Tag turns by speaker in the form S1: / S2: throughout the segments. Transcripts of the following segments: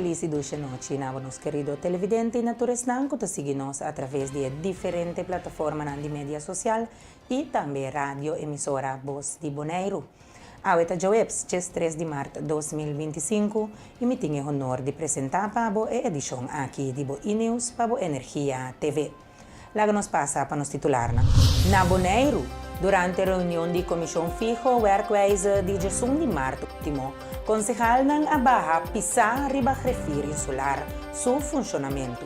S1: felis i dushi nochi na bo nos kerido televidente i na tur esnan ku ta sigui nos atraves di e diferente plataformanan di media sosial i tambe radio emisora Bos di Boneiru. Awe ta djaweps, 13 di mart 2025, i mi tin e honor di presentá pa bo e edishon aki di bo E-News pa bo Energia TV. Laga nos pasa pa nos titularnan. Na Boneiru, durante reunion di Komishon Fiho Werkwijze di 11 di mart ultimo, konsehalnan a baha pisá riba Grefir Insular su funshonamentu.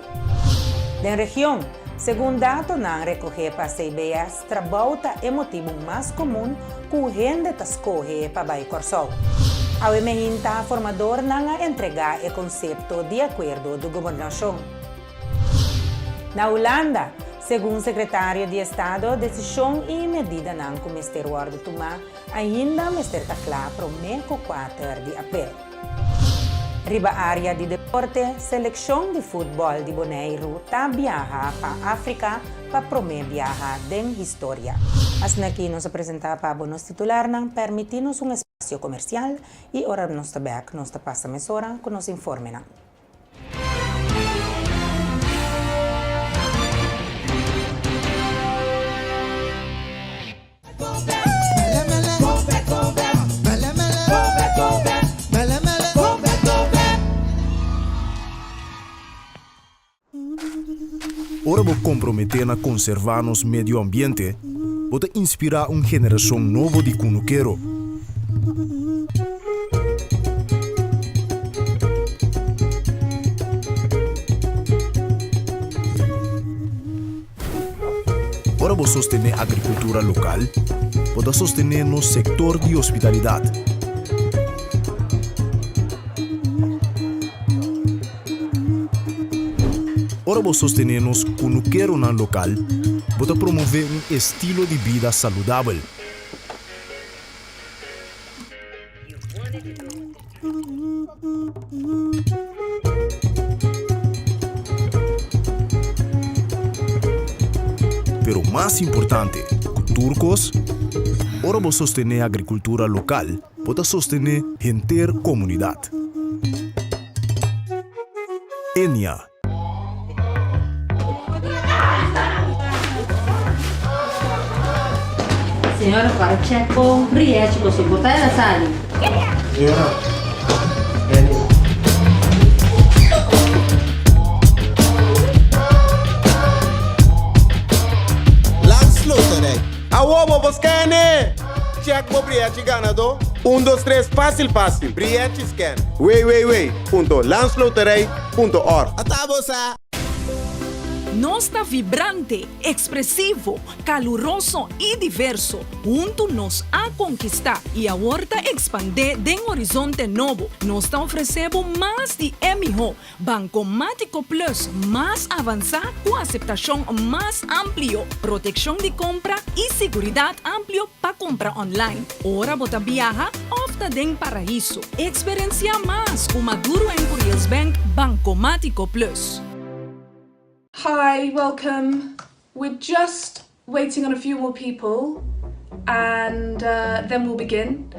S1: Den region, segun datonan rekohé pa CBS, trabou ta e motibu mas komun ku hende ta skohe pa bai Kòrsou. Awe meinta formadornan a entregá e konsepto di akuerdo di gobernashon. Na Hulanda, segun Sekretario di Estado, desishon i medidanan ku mester wòrdu tumá ainda mester ta kla promé ku kuater di aprel. Riba área di deporte, selekshon di futbòl di Boneiru ta biaha pa Afrika pa promé biaha den historia. Asin'aki nos a presentá pa bo nos titularnan, pèrmití nos un espasio komersial i ora nos ta bèk nos ta pasa mesora ku nos informenan.
S2: Ora bo komprometé na konservá nos medio ambiente, bo ta inspirá un generashon nobo di kunukero. Ora bo sostené agrikultura lokal, bo ta sostené nos sektor di hospitalidat. Ora bo sostené nos kunukeronan lokal, bo ta promové un estilo di bida saludabel. Pero mas importante ku tur kos, ora bo sostené agrikultura lokal, bo ta sostené henter komunidat. Enia.
S3: Señora para check bo riachi bo so bota ela sali.
S4: Señora, Enia.
S5: Landsloterij. Awo bo por scan-e! Check bo briachi ganadó. Un dos tres fácil fácil. Briachi scan. www.landsloterij. Punto org.
S6: Ata bo sa!
S7: Nos ta vibrante, ekspresivo, kaluroso i diverso. Huntu nos a konkistá i awor ta ekspandé den horizonte nobo. Nos ta ofresé bo mas di e mihó Bankomátiko Plus mas avansá ku aseptashon mas amplio, protekshon di kompra i siguridat amplio pa kompra online ora bo ta biaha òf ta den paraíso. Eksperensiá mas ku Maduro en Curiels Bank Bankomátiko Plus.
S8: Hi, welcome. We're just waiting on a few more people and uh, then we'll begin.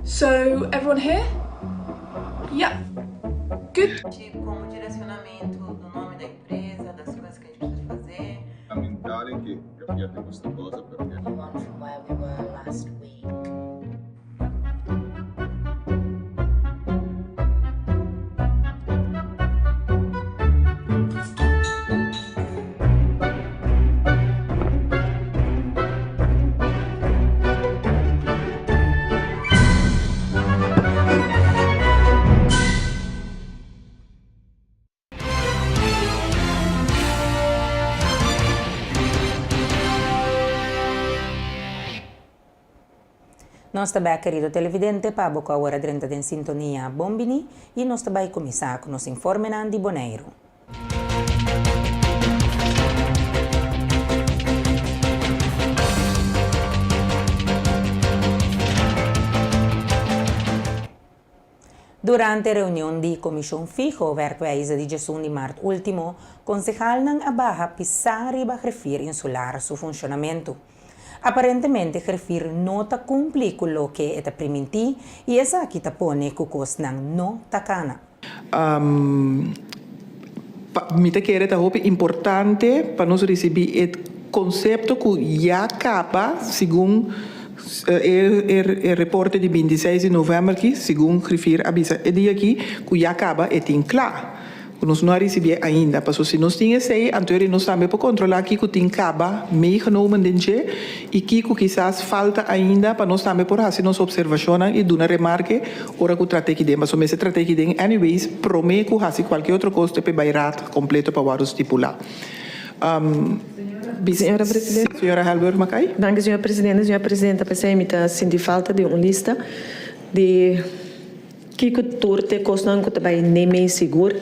S8: So, everyone here? Yep. Good.
S9: Como direcionamento do nome da empresa, das coisas que a gente precisa fazer.
S10: Fondamentale che capiate questa cosa perché.
S11: Move on from where we were last week.
S1: Nos ta bek kerido televidente pa bo ku awor a drenta den sintonia bon bini i nos ta bai kuminsá ku nos informenan di Boneiru. Durante reunion di Komishon Fiho Werkwijze di 11 di mart último, konsehalnan a baha pisá riba Griffier Insular su funshonamentu. Aparentemente Griffier no ta kumpli ku loke e ta primintí i esaki ta pone ku kosnan no ta kana.
S6: Pa mi ta kere ta hopi importante pa nos risibí e konsepto ku ya kaba segun e reporte di bintiseis di novèmber aki, segun Griffier a bisa e dia aki ku ya kaba e tin kla. Ku nos no a risibié ainda. Paso si nos tin esei, anto eri nos tambe por kontrolá kiko tin kaba meegenomen den dje i kiko kisas falta ainda pa nos tambe por hasi nos opservashonnan i duna remarke ora ku trat'é ki den. Paso mester trat'é ki den anyways promé ku hasi kualke otro kos te p'e bai raad kompleto pa wòrdu stipulá.
S12: Señora Presidente.
S6: Señora Helberg Mackay.
S12: Danki, señor Presidente. Señor Presidente, p'esei mi ta sinti falta di un lista di. Kiko tur t'e kosnan ku ta bai ne'mei sigur?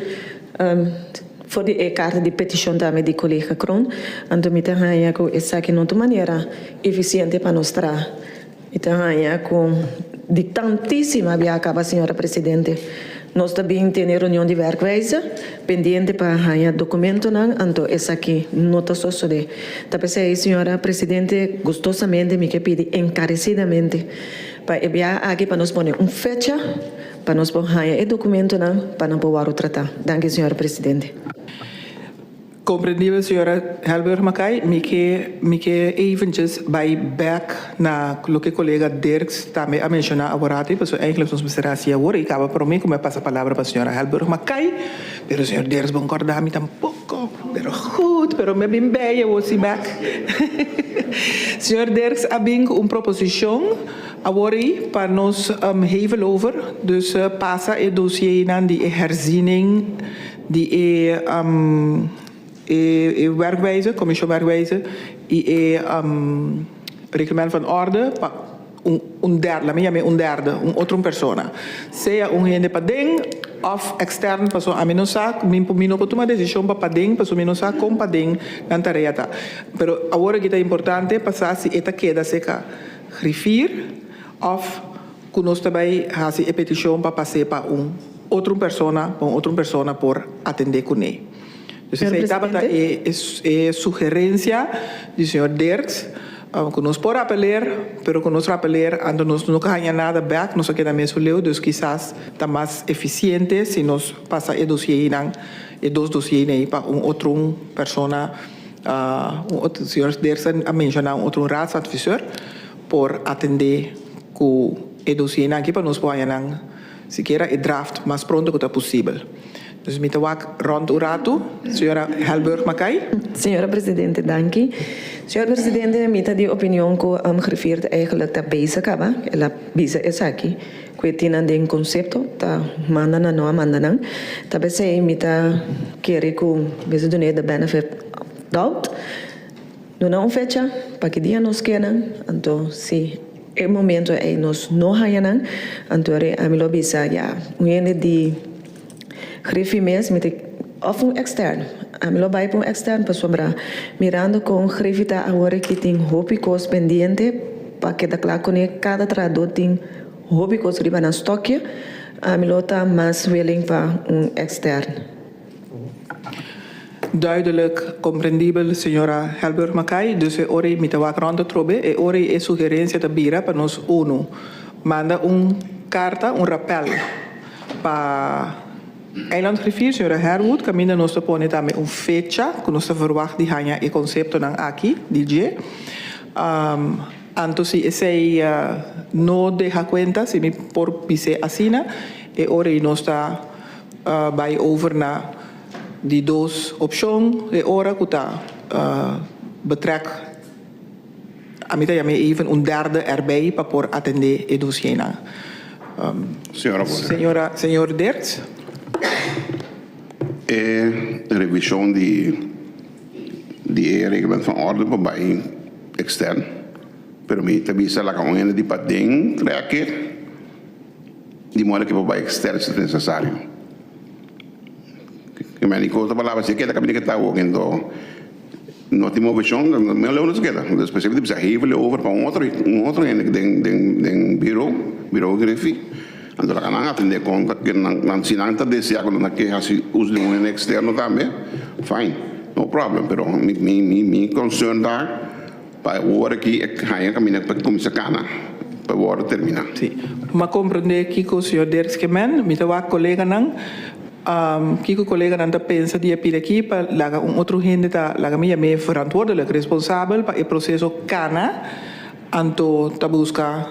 S12: For di e karta di petishon tambe di kolega Kroon, anto mi ta haña ku esaki no ta un manera efisiente pa nos traha. Mi ta haña ku di tantísima bia kaba, señora presidente, nos ta bin tene reunion di werkwijze pendiente pa haña dokumentonan, anto esaki no ta sosodé. Ta p'esei, señora presidente, gustosamente mi ke pidi enkaresidamente Pa e biaha aki pa nos pone un fecha pa nos por haña e dokumentonan pa nan por wòrdu tratá. Danki, señora presidente.
S6: Komprendibel, señora Helberg Mackay. Mi ke mi ke eventjes bai bèk na loke kolega Dirks tambe a menshoná aworatu, pasobra eigenlijk nos mester hasi awor i kaba promé ku mi a pasa palabra pa señora Helberg Mackay, pero señor Dirks bon kòrda mi tampoko, pero goed, pero mi a bin bei awor si bèk. Señor Dirks a bin ku un proposishon awor ei pa nos hevel over, dus pasa e dosiernan di e herziening di e e werkwijze, commissie werkwijze, i e reglement van orde pa un un derde, laat mi yam'é un derde, un otro persona, sea un hende paden òf ekstern, pasobra ami no sa, mi mi no por tuma desishon pa paden, pasobra mi no sa kon paden nan tarea ta. Pero awor aki ta importante pa sa si e ta keda serka griffier òf ku nos ta bai hasi e petishon pa pas'é pa un otro persona, pa un otro persona por atendé kuné. Dus
S12: Señor
S6: esei tabata
S12: Presidente.
S6: e e sugerencia di señor Dirks, cu nos por apeler, pero cu nos rapeler anto nos no ka haña nada bek, nos a keda mesun leu, dus kisas ta mas eficiente si nos pasa e dosiernan, e dos dosiernan ei pa un otro un persona, un otro, señor Dirks a menciona un otro un raadsadviseur por atende cu e dosiernan aki pa nos por haña nan sikiera e draft mas pronto cu ta posibel. Dus mi ta wak rond un ratu, señora Helburg Mackay.
S12: Señora Presidente, danki. Señor Presidente, mi ta di opinion cu griffier ta eigenlijk ta bezig caba. El a bisa esaki, cu e tin nan den concepto, ta manda nan, no a manda nan. Ta p'esey mi ta kere cu mester dun'e the benefit of doubt. Duna un fecha pa ki dia nos ke nan, anto si e momento ei nos no haña nan, anto ora ami lo bisa ya un hende di Griffie mes mi ta of un extern, ami lo bai pa un extern pasobra mirando kon Griffie ta awor aki tin hopi kos pendiente pa keda kla kuné, kada trahadó tin hopi kos riba nan stokje, ami lo ta mas willing pa un extern.
S6: Duidelijk komprendibel señora Helburg Mackay, dus e ora ei mi ta wak rond atrobe, e ora ei e sugerencia ta bira pa nos unu manda un karta, un rapel pa Eilandrivier, señora Herwood, kaminda nos ta pone tambe un fecha ku nos ta verwagt di haña e konseptonan aki di dje. Anto si esei no deha kuenta, si mi por bis'é asina, e ora ei nos ta bai over na di dos opshon e ora ku ta betrek ami ta yam'é even un derde erbij pa por atendé e dosiernan.
S13: Señora Voorzitter.
S6: Señora, señor Dirks.
S13: E revishon di di e reglement van orde por bai ekstern, pero mi ta bisa laga un hende di paden trek e. Di moda ke por bai ekstern si ta nesesario. Ke meni ku otro palabra, si e keda kaminda ke ta awor, ento no tin moveshon, mihor leu no ta keda. Despues e bisa hevele over pa un otro un otro hende den den den biro, biro griffie. Anto laga nan atende kon ke nan nan si nan ta desea ku nan ta ke hasi uso di un hende eksterno tambe, fine, no problem. Pero mi mi mi mi concern ta. Pa e ora ki e haña kaminda pa kuminsá kana pa e wòrdu terminá.
S6: Sí. M'a komprendé kiko señor Dirks ke men. Mi ta wak koleganan. Kiko koleganan ta pensa di e pida aki pa laga un otro hende ta laga mi yam'é verantwoordelijk, responsabel pa e proseso kana, anto ta buska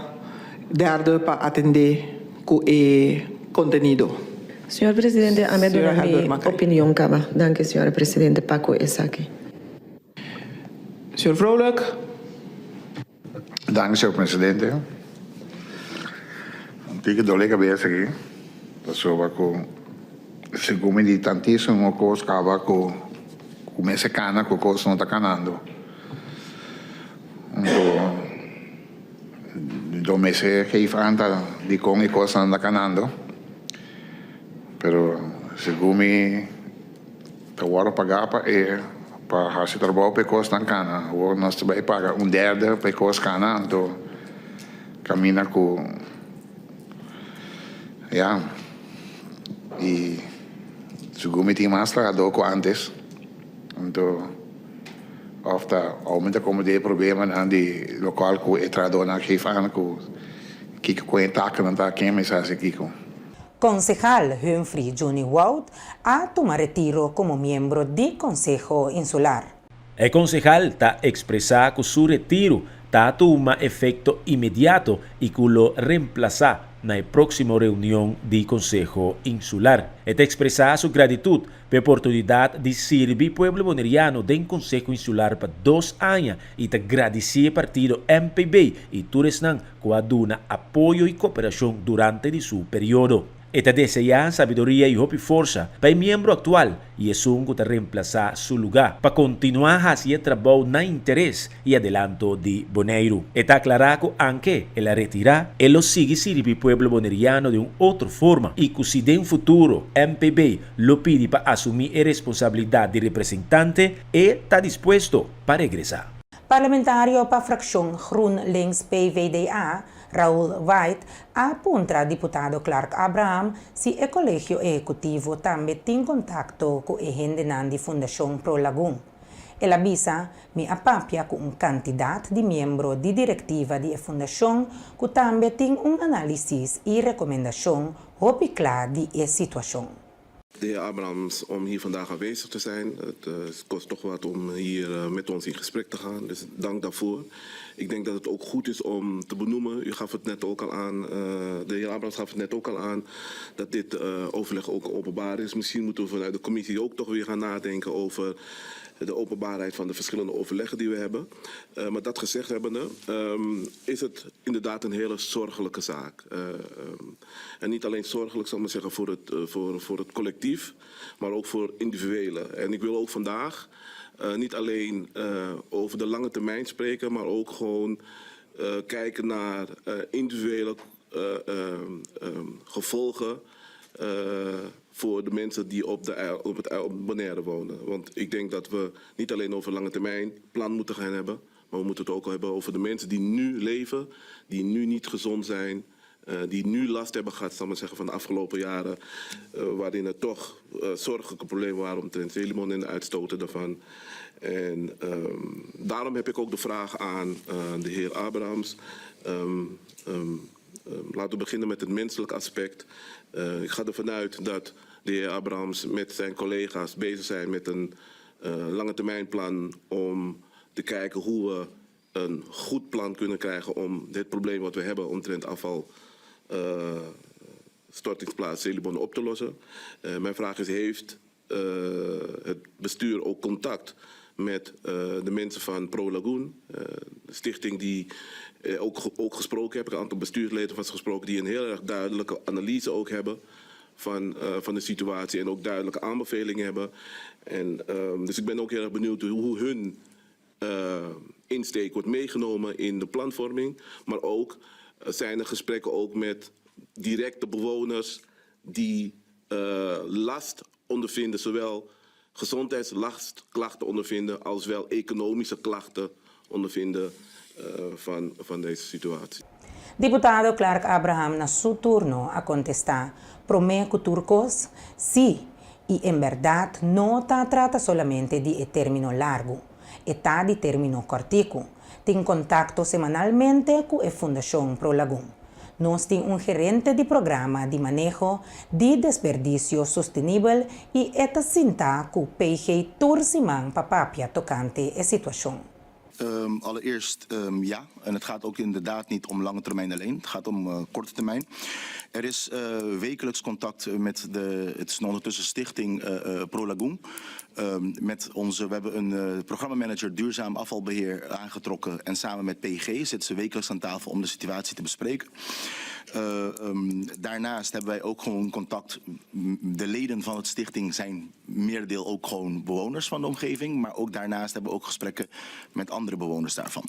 S6: derde pa atendé ku e kontenido.
S12: Señor Presidente, ami a
S6: Señora
S12: duna mi
S6: Helbert Mackay.
S12: opinion kaba. Danki, señora Presidente, pa ku esaki.
S6: Señor Vrolijk.
S14: Danki señor presidente. Un tiki dole cabeza aki pasobra cu segun mi di tantisimo cos caba cu cu mester cana cu cos no ta canando. Anto lo mester geef aan ta dicon e cosnan ta canando pero segun mi Ta wòrdu pagá pa e pa hasi trabou pa e kosnan kana. Awor nos ta bai paga un derde pa e kos kana, anto kaminda ku ya i sigur mi tin mas trahadó ku ántes, anto òf ta oumenta komo di e problemanan di lokal ku e trahadónan a geef aan ku kiko ku e takennan ta ken mester hasi kiko.
S1: Konsehal Humphrey Johnny Wout a tuma retiro komo miembro di Konseho Insular.
S15: E konsehal ta ekspresá ku su retiro ta tuma efekto inmediato i ku lo remplasá na e próksimo reunion di Konseho Insular. E ta ekspresá su gratitut pa e oportunidat di sirbi pueblo boneriano den Konseho Insular pa dos aña i ta gradisí e partido MPB i tur esnan ku a duna apoyo i koperashon durante di su periodo. E ta deseá sabiduria i hopi forsa pa e miembro aktual i esun ku ta remplasá su lugá pa kontinuá hasi e trabou na interes i adelanto di Boneiru. E ta aklará ku anke el a retirá, e lo sigui sirbi pueblo boneriano den un otro forma i ku si den futuro MPB lo pidi pa asumí e responsabilidat di representante, e ta dispuesto pa regresá.
S1: Parlamentario pa frakshon GroenLinks PvdA, Raoul White, a puntra diputado Clark Abraham si e Kolegio Ehekutivo tambe tin kontakto ku e hendenan di Fundashon Pro Lagun. El a bisa, Mi a papia ku un kantidat di miembro di direktiva di e fundashon ku tambe tin un análisis i rekomendashon hopi kla di e situashon.
S16: De heer Abrahams om hier vandaag aanwezig te zijn. Het kost toch wat om hier met ons in gesprek te gaan, dus dank daarvoor. Ik denk dat het ook goed is om te benoemen, u gaf het net ook al aan, de heer Abrahams gaf het net ook al aan, dat dit overleg ook openbaar is. Misschien moeten we vanuit de commissie ook toch weer gaan nadenken over de openbaarheid van de verschillende overleggen die we hebben. Maar dat gezegd hebbende, is het inderdaad een hele zorgelijke zaak. En niet alleen zorgelijk, zal ik maar zeggen, voor het, voor, voor het collectief, maar ook voor individuelen. En ik wil ook vandaag niet alleen over de lange termijn spreken, maar ook gewoon kijken naar individuele gevolgen voor de mensen die op, de, op het op Bonaire wonen. Want ik denk dat we niet alleen over lange termijn plan moeten gaan hebben, maar we moeten het ook hebben over de mensen die nu leven, die nu niet gezond zijn, die nu last hebben gehad, zal maar zeggen, van de afgelopen jaren, waarin er toch zorgelijke problemen waren omtrent Zelimon en de uitstoten daarvan. En um, daarom heb ik ook de vraag aan de heer Abrahams. Um, um, laten we beginnen met het menselijk aspect. Ik ga ervan uit dat de heer Abrahams met zijn collega's bezig zijn met een lange termijnplan om te kijken hoe we een goed plan kunnen krijgen om dit probleem wat we hebben omtrent afval stortingsplaats Selibon op te lossen. Mijn vraag is, heeft het bestuur ook contact met de mensen van Pro Lagoon, de stichting die ook, ook gesproken heb, ik een aantal bestuursleden van gesproken die een heel erg duidelijke analyse ook hebben van, van de situatie en ook duidelijke aanbevelingen hebben. En, dus ik ben ook heel erg benieuwd hoe hun insteek wordt meegenomen in de planvorming. Maar ook zijn er gesprekken ook met directe bewoners die last ondervinden, zowel gezondheidslastklachten ondervinden als wel economische klachten ondervinden van, van deze situatie.
S1: Diputado Clark Abraham na su turno a kontestá, Promé ku tur kos, sí, i en bèrdat no ta trata solamente di e término largu, e ta di término kòrtiku. Tin kontakto semanalmente ku e Fundashon Pro Lagun. Nos tin un gerente di programa di maneho di desperdisio sostenibel i e ta sinta ku PG tur siman pa papia tokante e situashon.
S17: Allereerst ja, en het gaat ook inderdaad niet om lange termijn alleen, het gaat om korte termijn. Er is wekelijks contact met de, het is ondertussen stichting Pro Lagoon. Met onze, we hebben een programmamanager duurzaam afvalbeheer aangetrokken en samen met PG zitten ze wekelijks aan tafel om de situatie te bespreken. Daarnaast hebben wij ook gewoon contact. De leden van het stichting zijn merendeel ook gewoon bewoners van de omgeving. Maar ook daarnaast hebben we ook gesprekken met andere bewoners daarvan.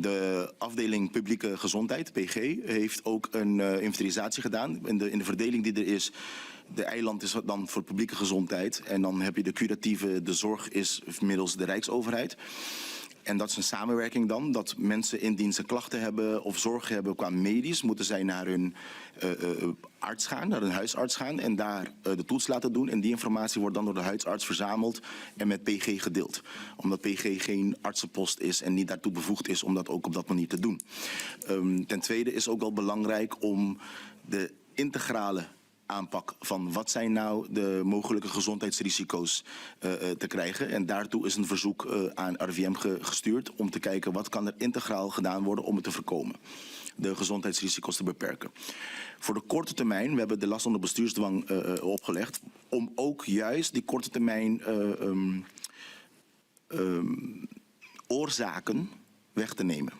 S17: De afdeling publieke gezondheid, PG, heeft ook een inventarisatie gedaan. In de verdeling die er is, de eiland is dan voor publieke gezondheid. En dan heb je de curatieve, de zorg is middels de Rijksoverheid. En dat is een samenwerking dan, dat mensen indien ze klachten hebben of zorgen hebben qua medisch, moeten zij naar hun arts gaan, naar hun huisarts gaan en daar de toets laten doen. En die informatie wordt dan door de huisarts verzameld en met PG gedeeld. Omdat PG geen artsenpost is en niet daartoe bevoegd is om dat ook op dat manier te doen. Ten tweede is ook wel belangrijk om de integrale aanpak van wat zijn nou de mogelijke gezondheidsrisico's te krijgen. En daartoe is een verzoek aan RIVM gestuurd om te kijken wat kan er integraal gedaan worden om het te voorkomen. De gezondheidsrisico's te beperken. Voor de korte termijn, we hebben de last onder bestuursdwang opgelegd, om ook juist die korte termijn oorzaken weg te nemen.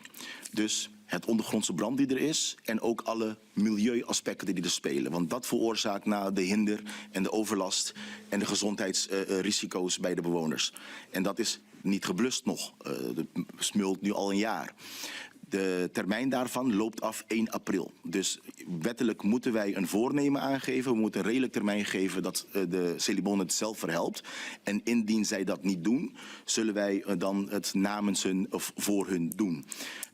S17: Dus het ondergrondse brand die er is en ook alle milieuaspecten die er spelen. Want dat veroorzaakt na de hinder en de overlast en de gezondheidsrisico's bij de bewoners. En dat is niet geblust nog. Dat smeult nu al een jaar. De termijn daarvan loopt af 1 april. Dus wettelijk moeten wij een voornemen aangeven. We moeten een redelijk termijn geven dat de Selibon het zelf verhelpt. En indien zij dat niet doen, zullen wij dan het namens hun of voor hun doen.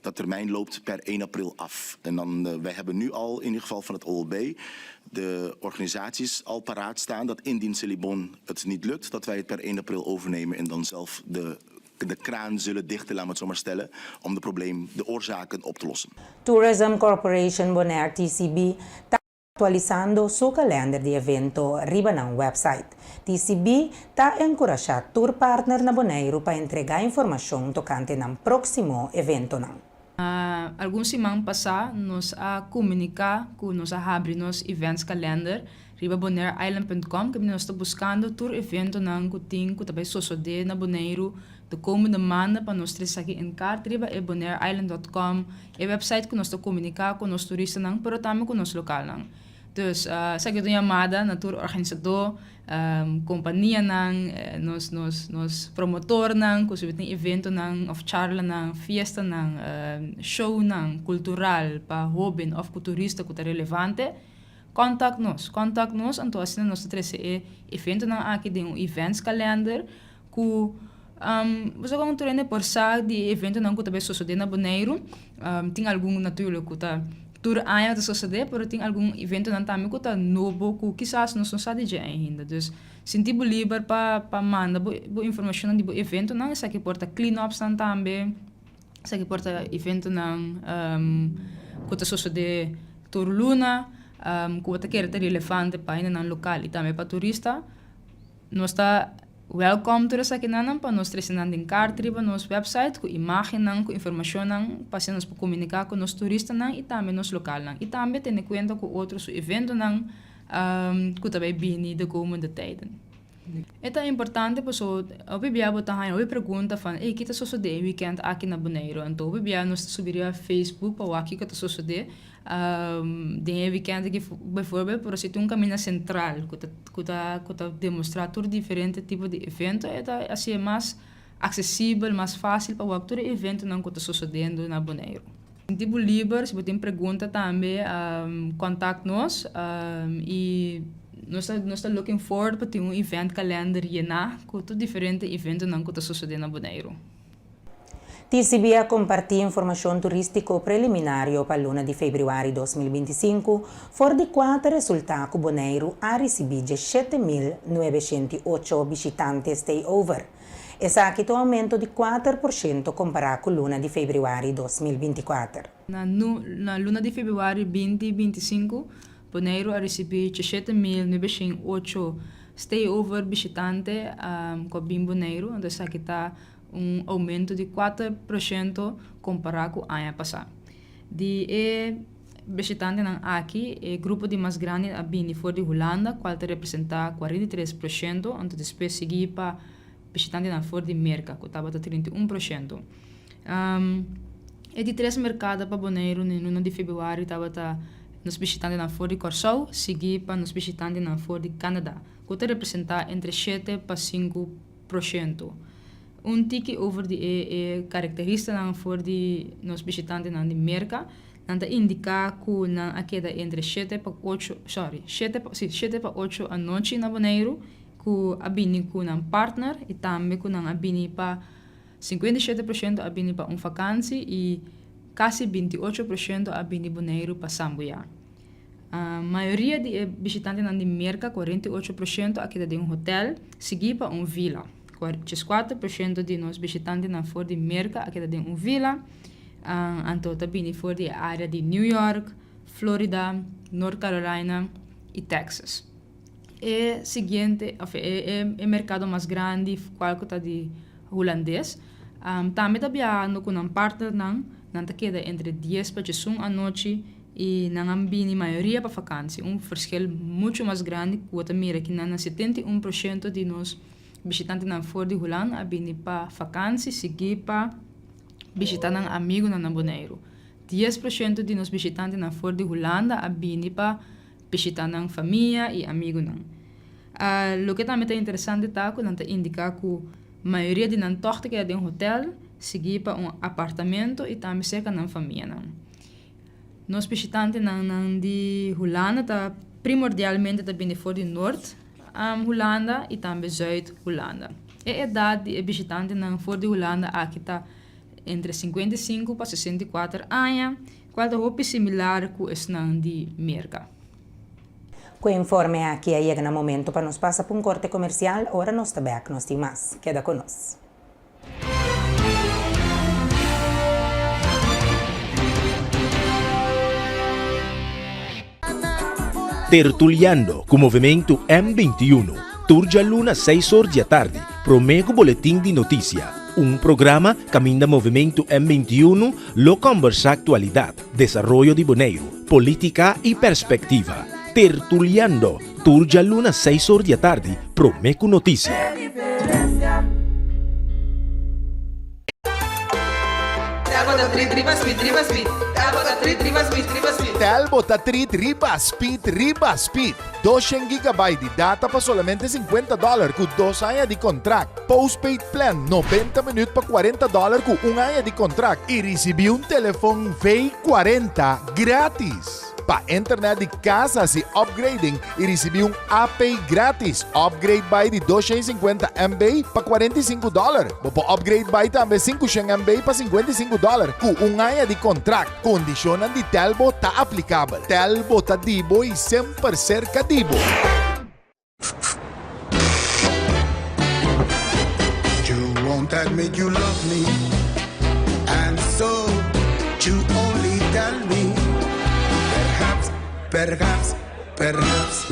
S17: Dat termijn loopt per 1 april af. En dan, wij hebben nu al in ieder geval van het OLB de organisaties al paraat staan dat indien Selibon het niet lukt, dat wij het per 1 april overnemen en dan zelf de kraan zullen dichten, laat me het zo maar stellen, om de probleem, de oorzaken op te lossen.
S1: Tourism Corporation Bonaire TCB ta aktualisando su kalender di evento riba nan website. TCB ta enkurashá tur partner na Boneiru pa entregá informashon tokante nan próksimo eventonan.
S18: Algun siman pasá nos a komuniká ku nos a habri nos events kalender riba bonaireisland.com ku nos ta buskando tur eventonan ku tin ku ta bai sosodé na Boneiru de komende maanden pa nos trese aki in kaart riba e bonaireisland.com, e website ku nos ta komuniká ku nos turistanan pero tambe ku nos lokalnan. Dus esaki ta un yamada na tur organisadó, kompanianan, nos promotornan ku si tin eventonan òf charlanan, fiestanan, shownan kultural pa hóben òf ku turista ku ta relevante, kontak nos. Kontak nos anto asina nos ta trese e eventonan aki den un events kalender ku boso kon tur hende por sa di e eventonan ku ta bai sosodé na Boneiru. Tin algun natuurlijk ku ta tur aña ta sosodé, pero tin algun eventonan tambe ku ta nobo ku kisas nos no sa di dje ainda. Dus sinti bo liber pa manda bo informashonnan di bo eventonan. Esaki por ta clean-upsnan tambe, esaki por ta eventonan ku ta sosodé tur luna ku bo ta kere ta relevante pa hendenan lokal i tambe pa turista. Nos ta welkom tur esakinan pa nos trese nan den kaart riba nos website ku imágennan, ku informashonnan pa asina nos por komuniká ku nos turistanan i tambe nos lokalnan. I tambe tene kuenta ku otro su eventonan ku ta bai bini de komende tijden. E ta importante paso hopi bia bo ta haña hopi pregunta van ey ki ta sosodé e wikènt aki na Boneiru? Anto hopi bia nos ta subi riba Facebook pa wak kiko ta sosodé Den e weekend aki bijvoorbeeld, pero si tin un caminda central cu ta cu ta cu ta demostra tur diferente tipo di evento, e ta hacié mas accesibel, mas facil pa wak tur e eventonan cu ta sosodendo na Boneiru. Sinti bo liber, si bo tin pregunta tambe contact nos y nos ta nos ta looking forward pa tin un event calender yena cu tur diferente eventonan cu ta sosode na Boneiru.
S1: TCB a kompartí informashon turístiko preliminario pa luna di febrüari 2025, for di kua ta resultá ku Boneiru a risibí 17.908 bishitante stayover. Esaki ta un oumento di 4% kompará ku luna di febrüari 2024.
S18: Na na luna di febrüari 2025, Boneiru a risibí 7908 stayover bishitante ku a bin Boneiru, anto esaki ta un oumento di 4% kompará ku aña pasá. Di e bishitantenan aki, e grupo di mas grandi a bini for di Hulanda, kual ta representá 43%, anto despues sigui pa bishitantenan for di Merka, ku tabata 31%. E di tres merkado pa Boneiru na e luna di febrüari tabata nos bishitantenan for di Kòrsou, sigui pa nos bishitantenan for di Kanada, ku ta representá entre shete pa 5%. Un tiki over di e e karakteristanan for di nos bishitantenan di Merka, nan ta indiká ku nan a keda entre shete pa ocho, sorry, shete pa, si, shete pa ocho anochi na Boneiru, ku a bini ku nan partner i tambe ku nan a bini pa 57% a bini pa un fakansi i kasi 28% a bini Boneiru pa sambuyá. Mayoria di e bishitantenan di Merka, 48%, a keda den un hotèl, siguí pa un vila. 4% di nos bishitantenan for di Merka a keda den un vila, anto ta bini for di e área di New York, Florida, North Carolina i Texas. E siguiente, òf e e merkado mas grandi kual ku ta di hulandes, tambe ta biahando ku nan partnernan, nan ta keda entre dies pa diesun anochi i nan a bini mayoria pa fakansi, un verschil muchu mas grandi ku bo ta mira ki nan na 71% di nos bishitantenan for di Hulanda a bini pa fakansi sigui pa bishita nan amigunan na Boneiru. 10% di nos bishitantenan for di Hulanda a bini pa bishita nan famia i amigunan. Loke tambe ta interesante ta ku nan ta indiká ku mayoria di nan tòg ta keda den hotèl, sigui pa un apartamento i tambe serka nan famianan. Nos bishitantenan nan di Hulanda ta primordialmente ta bini for di Noord Hulanda i tambe Zuid Hulanda. E edat di e bishitantenan for di Hulanda aki ta entre 55 pa 64 aña, kual ta hopi similar ku esnan di Merka.
S1: Ku e informe aki a yega na momento pa nos pasa pa un korte komersial, ora nos ta bèk nos tin mas. Keda ku nos.
S15: Tertuliando ku Movementu M 21, tur djaluna seis or di atardi, promé ku Boletin di Notisia. Un programa kaminda Movementu M 21 lo kòmbersá aktualidat, desaroyo di Boneiru, polítika i perspektiva. Tertuliando, tur djaluna seis or di atardi, promé ku notisia.
S5: Telbo ta treat riba speed riba speed. 200 gigabyte di data pa solamente 50 dollar ku dos aña di kontrakt. Postpaid plan 90 minuut pa 40 dollar ku un aña di kontrakt i risibí un telefon V40 gratis. Pa internet di kas hasi upgrading i risibí un AP gratis. Upgrade bai di 250 MB pa 45 dollar. Bo por upgrade bai tambe 500 MB pa 55 dollar ku un aña di kontrakt. Kondishonnan di Telbo ta aplikabel. Telbo ta di bo i semper serka di bo.
S19: You won't admit you love me And so you only tell me Perhaps, perhaps, perhaps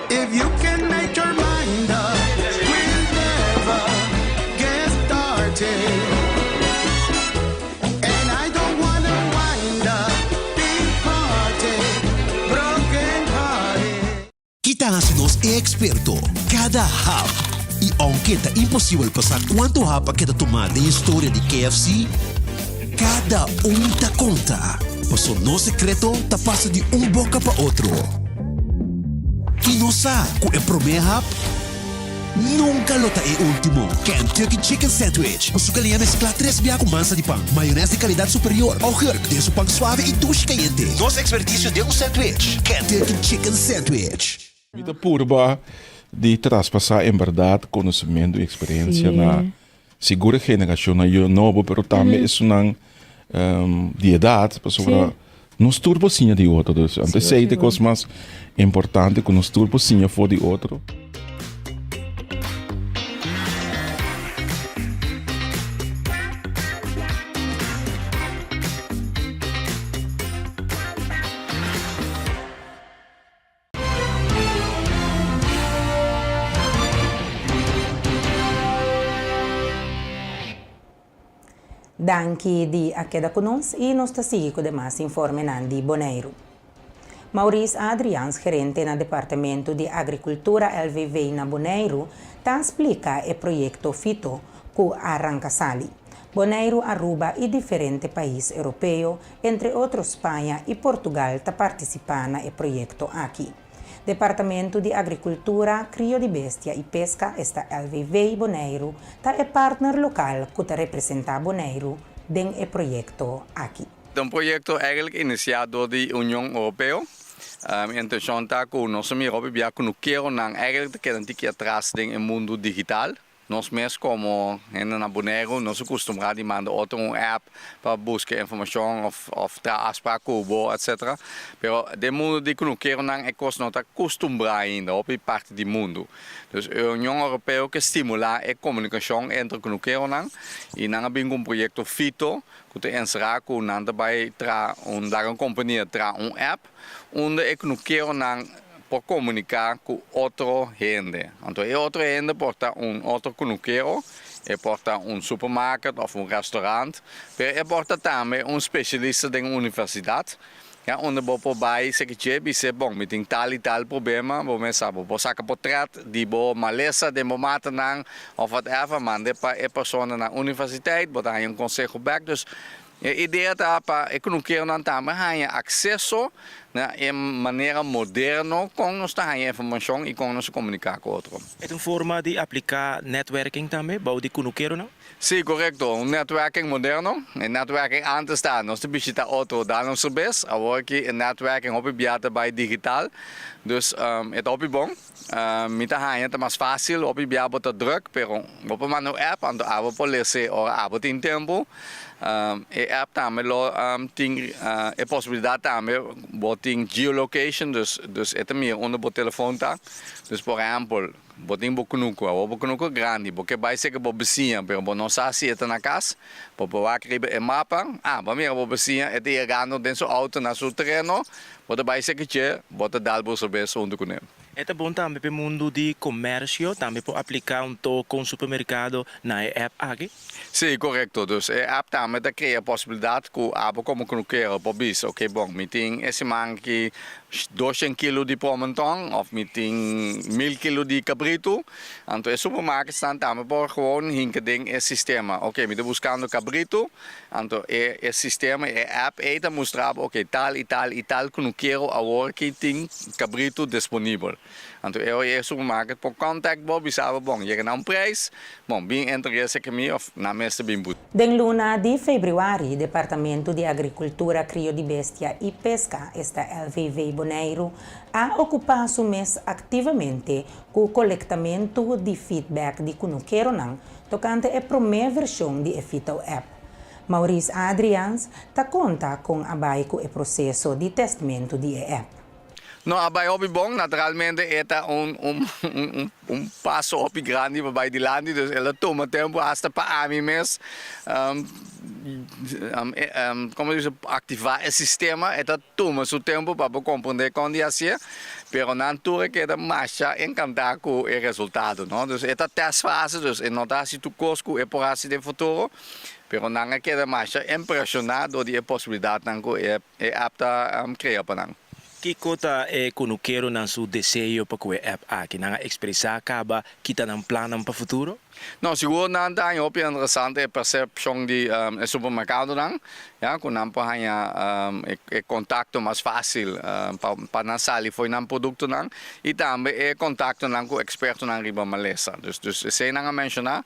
S19: If you can make your mind up We'll never get started And I don't wanna wind up Big party, broken hearted
S20: Ki ta hasi nos e eksperto? Kada hap! I ounke ta imposibel pa sa kuantu hap a keda tumá den historia di KFC, kada un ta konta, paso nos sekreto ta pasa di un boka pa otro. I nos sa ku e promé hap nunka lo ta e último. Kentucky Chicken Sandwich ku su galiña mesklá tres bia ku mansa di pan, mayonès di kalidat superior, augurk den su pan suave i dushi kayente. Nos ekspertisio den un sandwich, Kentucky Chicken Sandwich.
S10: Mi ta purba di traspasá en bèrdat konosementu i eksperensia na sigur e generashonnan yu nobo, pero tambe esunnan di edat, pasobra nos tur por siña di otro. Dus anto esei ta e kos mas importante ku nos tur por siña for di otro.
S1: Danki di a keda ku nos i nos ta sigui ku demas informenan di Boneiru. Maurice Adriaans, gerente na Departamento di Agrikultura LVV na Boneiru, ta splika e proyekto Fito ku a ranka sali. Boneiru, Aruba i diferente pais europeo, entre otro Spaña i Portugal ta partisipá na e proyekto aki. Departamento di Agrikultura, Krio di Bestia i Peska, esta LVV Boneiru, ta e partner lokal ku ta representá Boneiru den e proyekto aki.
S21: Ta un proyekto eigenlijk inisiá dor di Union Europeo. E intenshon ta ku nos a mira hopi bia kunukeronan eigenlijk ta keda un tiki atras den e mundu digital. Nos mes komo hende na Boneiru nos a kustumbrá di manda otro un app pa buska informashon òf òf traha afsprak ku bo etcetera. Pero den mundu di kunukeronan e kos no ta kustumbrá ainda hopi parti di mundu. Dus e Union Europeo ke stimulá e komunikashon entre kunukeronan i nan a bin ku un proyekto Fito ku ta enserá ku nan ta bai traha un laga un kompania traha un app unda e kunukeronan por komuniká ku otro hende. Anto e otro hende por ta un otro kunukero, e por ta un supermarket òf un restaurant, pero e por ta tambe un spesialista den un universidat, ya, unda bo por bai seki dje bis'é, bon, mi tin tal i tal problema, bo mes sa, bo por saka potrèt di bo malesa den bo matanan òf whatever, mand'é pa e persona na universiteit, bo ta haña un konseho bèk. Dus, E idea ta pa e kunukeronan tambe haña akseso na e manera moderno kon nos ta haña informashon i kon nos ta komuniká ku otro.
S15: E ta un forma di apliká netwerking tambe bou di kunukeronan?
S21: Sí, korekto. Un netwerking moderno. E netwerking ántes ta nos ta bishitá otro dal nos serbes. Awor aki e netwerking hopi bia ta bai digital. Dus e ta hopi bon. Mi ta haña ta mas fásil, hopi bia bo ta drùk, pero bo por manda un app, anto abo por lese ora abo tin tempu. E app tambe lo tin e posibilidat tambe bo tin geolocation, dus dus e ta mira unda bo telefon ta. Dus por ehèmpel, bo tin bo kunuku, awor bo kunuku grandi, bo ke bai serka bo bisiña, pero bo no sa si e ta na kas, bo por wak riba e mapa, ah, bo a mira bo bisiña, e ta yegando den su outo na su tereno, Bo ta bai seki dje, bo ta dal bo sobes huntu kuné.
S15: E ta bon tambe p'e mundu di komersio, tambe por apliká un toko un supermerkado na e app aki?
S21: Sí, korekto. Dus e app tambe ta krea posibilidat ku abo komo kunukero por bisa, oke bon, mi tin e siman aki doshen kilo di promenton òf mi tin mil kilo di kabritu. Anto e supermarketsnan tambe por gewoon hinka den e sistema, oke mi ta buskando kabritu, Anto e e sistema, e app ei ta mustra bo, ok, tal i tal i tal kunukero awor ki tin kabritu disponibel. Anto e ora e supermarket por contact bo, bisa bo, bon, yega na un prijs, bon, bin entrega esaki mi of nan mes ta bin but.
S1: Den luna di febrüari, Departamento di Agrikultura, Krio di Bestia i Peska, esta LVV Boneiru, a okupá su mes aktivamente ku kolektamentu di feedback di kunukeronan Tokante e promé vershon di e Fito app, Maurice Adriaans ta konta kon a bai ku e proseso di tèstmentu di e app.
S21: No a bai hopi bon, naturalmente e ta un un un un paso hopi grandi pa bai dilanti, dus el a tuma tempu hasta pa ami mes komo ta bisa aktivá e sistema, e ta Tuma su tempu pa bo komprendé kon di hasié, pero nan tur a keda masha enkantá ku e resultado, no. Dus e ta tèst fase, dus e no ta hasi tur kos ku e por hasi den futuro, pero nan a keda masha impreshoná dor di e posibilidatnan ku e app ta krea pa nan.
S15: Kiko ta e kunukeronan su deseo pa ku e app aki? Nan a ekspresá kaba ki ta nan plannan pa futuro?
S21: No, sigur nan ta haña hopi interesante e persepshon di e supermerkadonan, ya, ku nan por haña e kontakto mas fásil pa nan sali fo'i nan produktonan i tambe e kontaktonan ku ekspertonan riba malesa. Dus, dus esei nan a menshoná.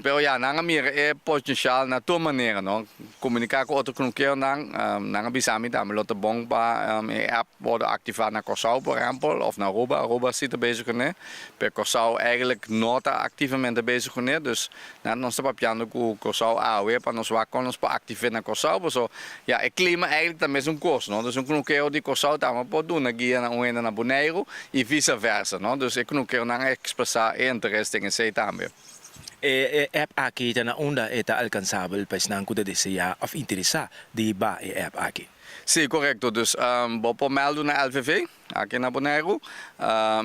S21: Pero ya, nan a mira e potenshal na tur manera, no. Komuniká ku otro knukeronan, nan a bisa mi tambe lo ta bon pa e app wòrdu aktivá na Kòrsou, por ehèmpel, òf na Aruba. Aruba si ta bezig kuné. Pero Kòrsou eigenlijk no ta aktivamente bezig kuné, dus nan nos ta papiando ku Kòrsou awe pa nos wak kon nos por aktiv'é na Kòrsou, paso ya e klima eigenlijk ta mesun kos, no, dus un knukero di Kòrsou tambe por duna guia na un hende na Boneiru i visa versa, no, dus e knukeronan a ekspresá e interes den esei tambe.
S15: E app aki ta na unda e ta alkansabel pa esnan ku ta deseá òf interesá di ba e app aki?
S21: Sí, korekto, dus bo por mèldu na LVV. Aki na Boneiru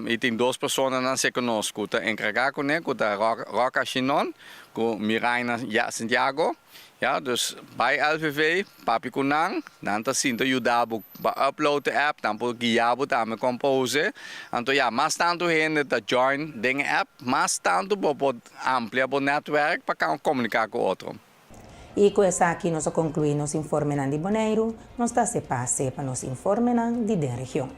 S21: i tin dos personanan serka nos ku ta enkargá kuné, ku ta Roca Shinon ku Miraina Santiago. Ya, dus bai LVV, papia ku nan, nan ta sinta yuda bo pa upload e app, nan por guia bo tambe kon pa us'e. Anto ya, mas tantu hende ta join den e app, mas tantu bo por amplia bo netwerk pa kan komuniká ku otro.
S1: I ku esaki nos a konkluí nos informenan di Boneiru, nos ta hasi pase pa nos informenan di den region.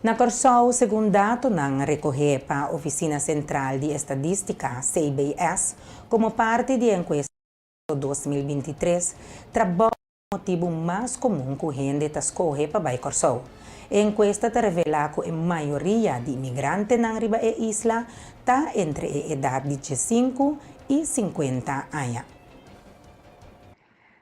S1: Na Kòrsou, segun datonan rekohé pa Ofisina Sentral di Estadístika, CBS, komo parti di e enkuesta 2023, trabou motibu mas komun ku hende ta skohe pa bai Kòrsou. E enkuesta ta revelá ku e mayoria di imigrantenan riba e isla ta entre e edat di diesinku i sinkuenta aña.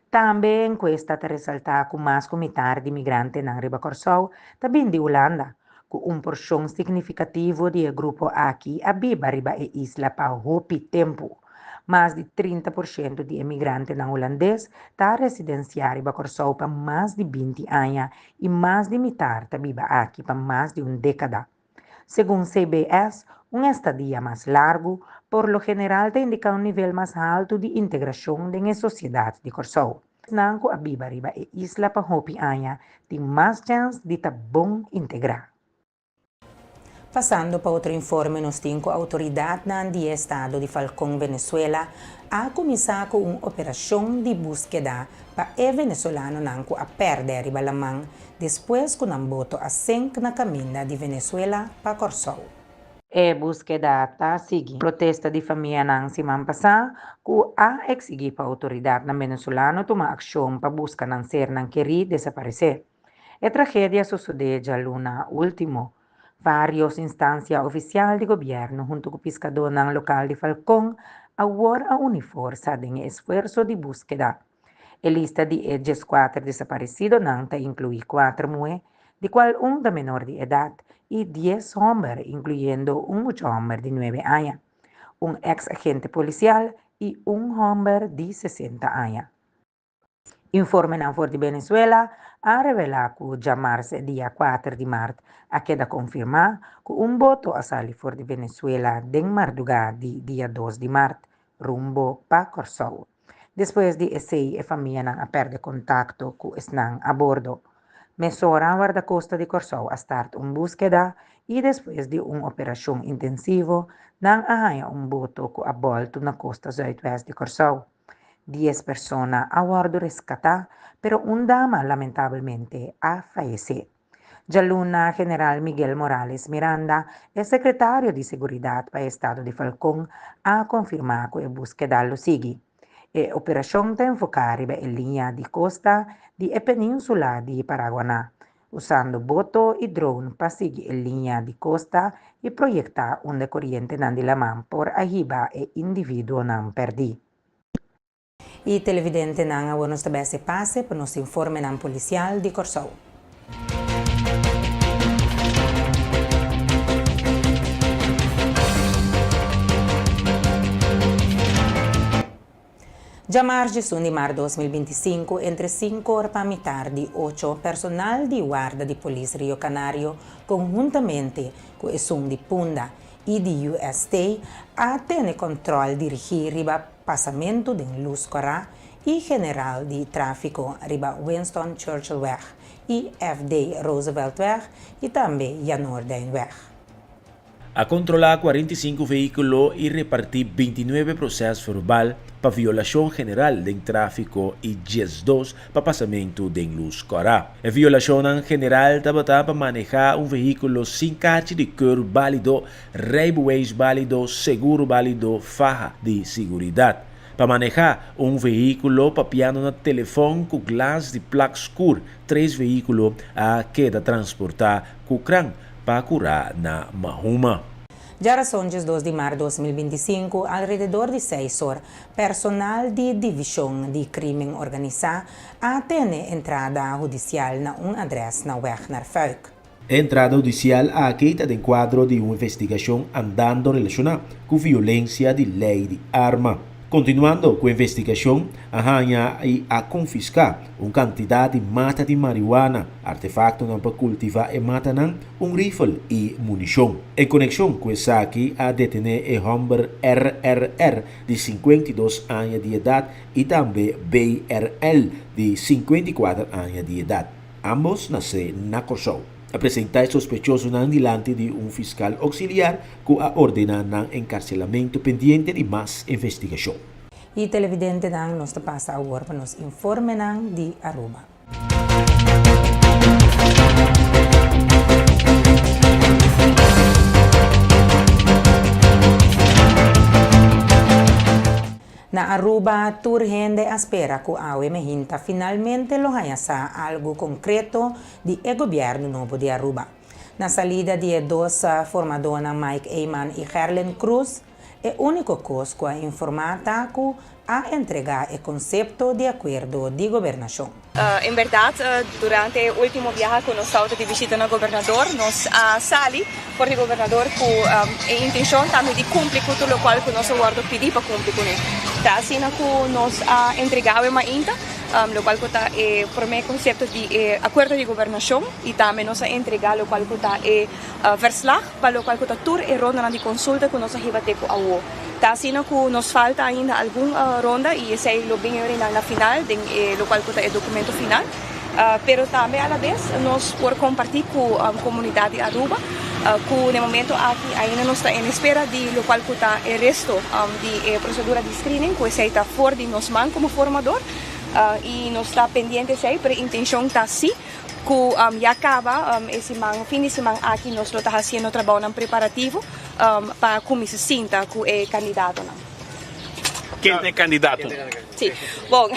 S1: Tambe e enkuesta ta resaltá ku mas ku mitar di migrantenan riba Kòrsou ta bin di Hulanda, ku un porshon signifikativo di e grupo aki a biba riba e isla pa hopi tempu. Mas di 30% di e migrantenan hulandes ta residensiá riba Kòrsou pa mas di 20 aña i mas di mitar ta biba aki pa mas di un dékada. Segun CBS, un estadia mas largu por lo general ta indiká un nivel mas haltu di integrashon den e sosiedat di Kòrsou. Esnan ku a biba riba e isla pa hopi aña tin mas chèns di ta bon integrá. Pasando pa otro informe nos tin ku outoridatnan di e estado di Falcón, Venezuela, a kuminsá ku un operashon di búskeda pa e venezolanonan ku a pèrdè riba laman despues ku nan boto a senk na kaminda di Venezuela pa Kòrsou. E búskeda ta sigui protesta di famianan siman pasá ku a eksigí pa outoridatnan venezolano tuma akshon pa buska nan sernan kerí desaparesé. E tragedia a sosodé djaluna último. Vários instansia ofisial di gobièrnu huntu ku piskadónan lokal di Falcón awor a uni forsa den e esfuerso di búskeda. E lista di e dieskuater desaparesidonan ta inkluí kuater muhé, di kual un ta menor di edat, i dies hòmber, inkluyendo un mucha hòmber di nuebe aña, un eks agente polisial i un hòmber di sesenta aña. Informenan for di Venezuela a revelá ku djamars dia kuater di mart a keda konfirmá ku un boto a sali for di Venezuela den mardugá di dia dos di mart rumbo pa Kòrsou. Despues di esei e famianan a pèrdè kontakto ku esnan a bordo. Mesora Wardakosta di Kòrsou a start un búskeda i despues di un operashon intensivo nan a haña un boto ku a bòltu na kosta zùitwèst di Kòrsou. Dies persona a wòrdu reskatá, pero un dama lamentabelmente a fayesé. Djaluna General Miguel Morales Miranda, e sekretario di seguridat pa e estado di Falcón, a konfirmá ku e búskeda lo sigui. E operashon ta enfoká riba e liña di kosta di e península di Paraguaná, usando boto i drone pa sigui e liña di kosta i proyektá unda korientenan di laman por a hiba e individuonan pèrdí. I televidentenan awor nos ta bèse pase pa nos informenan polisial di Kòrsou. Djamars djesun di mart 2025 entre sinku or pa mitar di ocho personal di Warda di Polis Rio Canario konhuntamente ku esun di Punda i di UST a tene kòntròl dirigí riba pasamentu den lus kòrá i general di tráfiko riba Winston Churchillweg i FD Rooseveltweg i tambe Janoordijnweg.
S15: A kontrolá 45 vehíkulo i repartí 29 proses verbal pa violashon general den tráfiko i 12 pa pasamentu den lus kòrá. E violashonnan general tabata pa manehá un vehíkulo sin karchi di keur bálido, rijbewijs bálido, seguro bálido, faha di siguridat. Pa manehá un vehíkulo papiando na telefòn ku glas di plak skur, tres vehíkulo a keda transportá ku kran. pa kurá na Mahuma.
S1: Djarason 12 di mart 2025, alrededor di seis or, personal di Divishon di Krimen Organisá a tene entrada hudisial na un adrès na Weg naar Fuik.
S15: E entrada hudisial aki ta den kuadro di un investigashon andando relashoná ku violensia di lei di arma. Kontinuando ku investigashon, a haña i a konfiská un kantidat di mata di mariwana, artefaktonan pa kultivá e matanan, un rifel i munishon. En konekshon ku esaki a detené e hòmber RRR di 52 aña di edat i tambe BRL di 54 aña di edat. Ámbos nasé na Kòrsou. A presentá e sospechosonan dilanti di un fiskal oksiliar ku a ordená nan enkarselamentu pendiente di mas investigashon.
S1: Y televidentenan nos ta pasa awor pa nos informenan di Aruba. Na Aruba tur hende a spera cu awe mehinta finalmente lo haya sa algo concreto di e gobièrnu nobo di Aruba. Na salida di e dos formadónan Mike Eman i Gerlin Croes, e úniko kos ku a informá ta ku a entregá e konsepto di akuerdo di gobernashon.
S2: En bèrdat, durante e último biaha ku nos tabata di bishita na gobernador, nos a sali for di gobernador ku e intenshon tambe di kumpli ku tur lokual ku nos a wòrdu pidí pa kumpli kuné. Ta asina ku nos a entregá awe mainta. Lokual ku ta e promé konsepto di e akuerdo di gobernashon i tambe nos a entregá lokual ku ta e verslag pa lokual ku ta tur e rondanan di konsulta ku nos a hiba te ku awo. Ta asina ku nos falta ainda algun ronda i esei lo bin yorinan na final den e lokual ku ta e dokumento final. Pero tambe alabes nos por kompartí ku komunidat di Aruba ku na e momento aki ainda nos ta en espera di lokual ku ta e resto di e prosedura di screening ku esei ta for di nos man komo formador i nos ta pendiente esei pero e intenshon ta si ku ya kaba e siman fin di siman aki nos lo ta hasiendo trabounan preparativo pa kuminsá sinta ku e kandidatonan.
S22: Ken ta e kandidato?
S2: Si, bon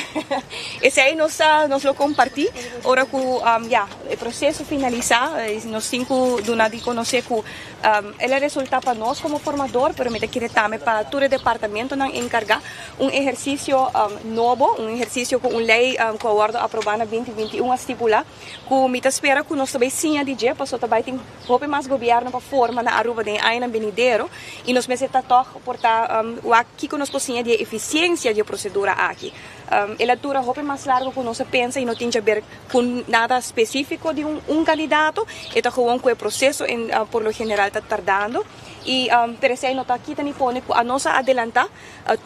S2: esei nos nos lo kompartí ora ku ya e proseso finalisá nos tin ku duna di konosé ku El a resulta pa nos como formador, pero mi ta kere tambe pa tur e departamentonan encarga un ehercicio nobo, un ehercicio cu un ley cu a wordo aproba na binti binti i un a stipula, cu mi ta spera cu nos ta bay siña di dje, pasobra ta bay tin hopi mas gobierno pa forma na Aruba den e añanan benidero y nos mester ta tog por ta wak kico nos por siña di e eficiencia di e procedura aki. El a dura hopi mas largo cu nos a pensa y no tin djaber cu nada specifico di un candidato, e ta gewoon cu e proceso en por lo general ta tardando y pero esey no ta kita ni pone cu anos a adelanta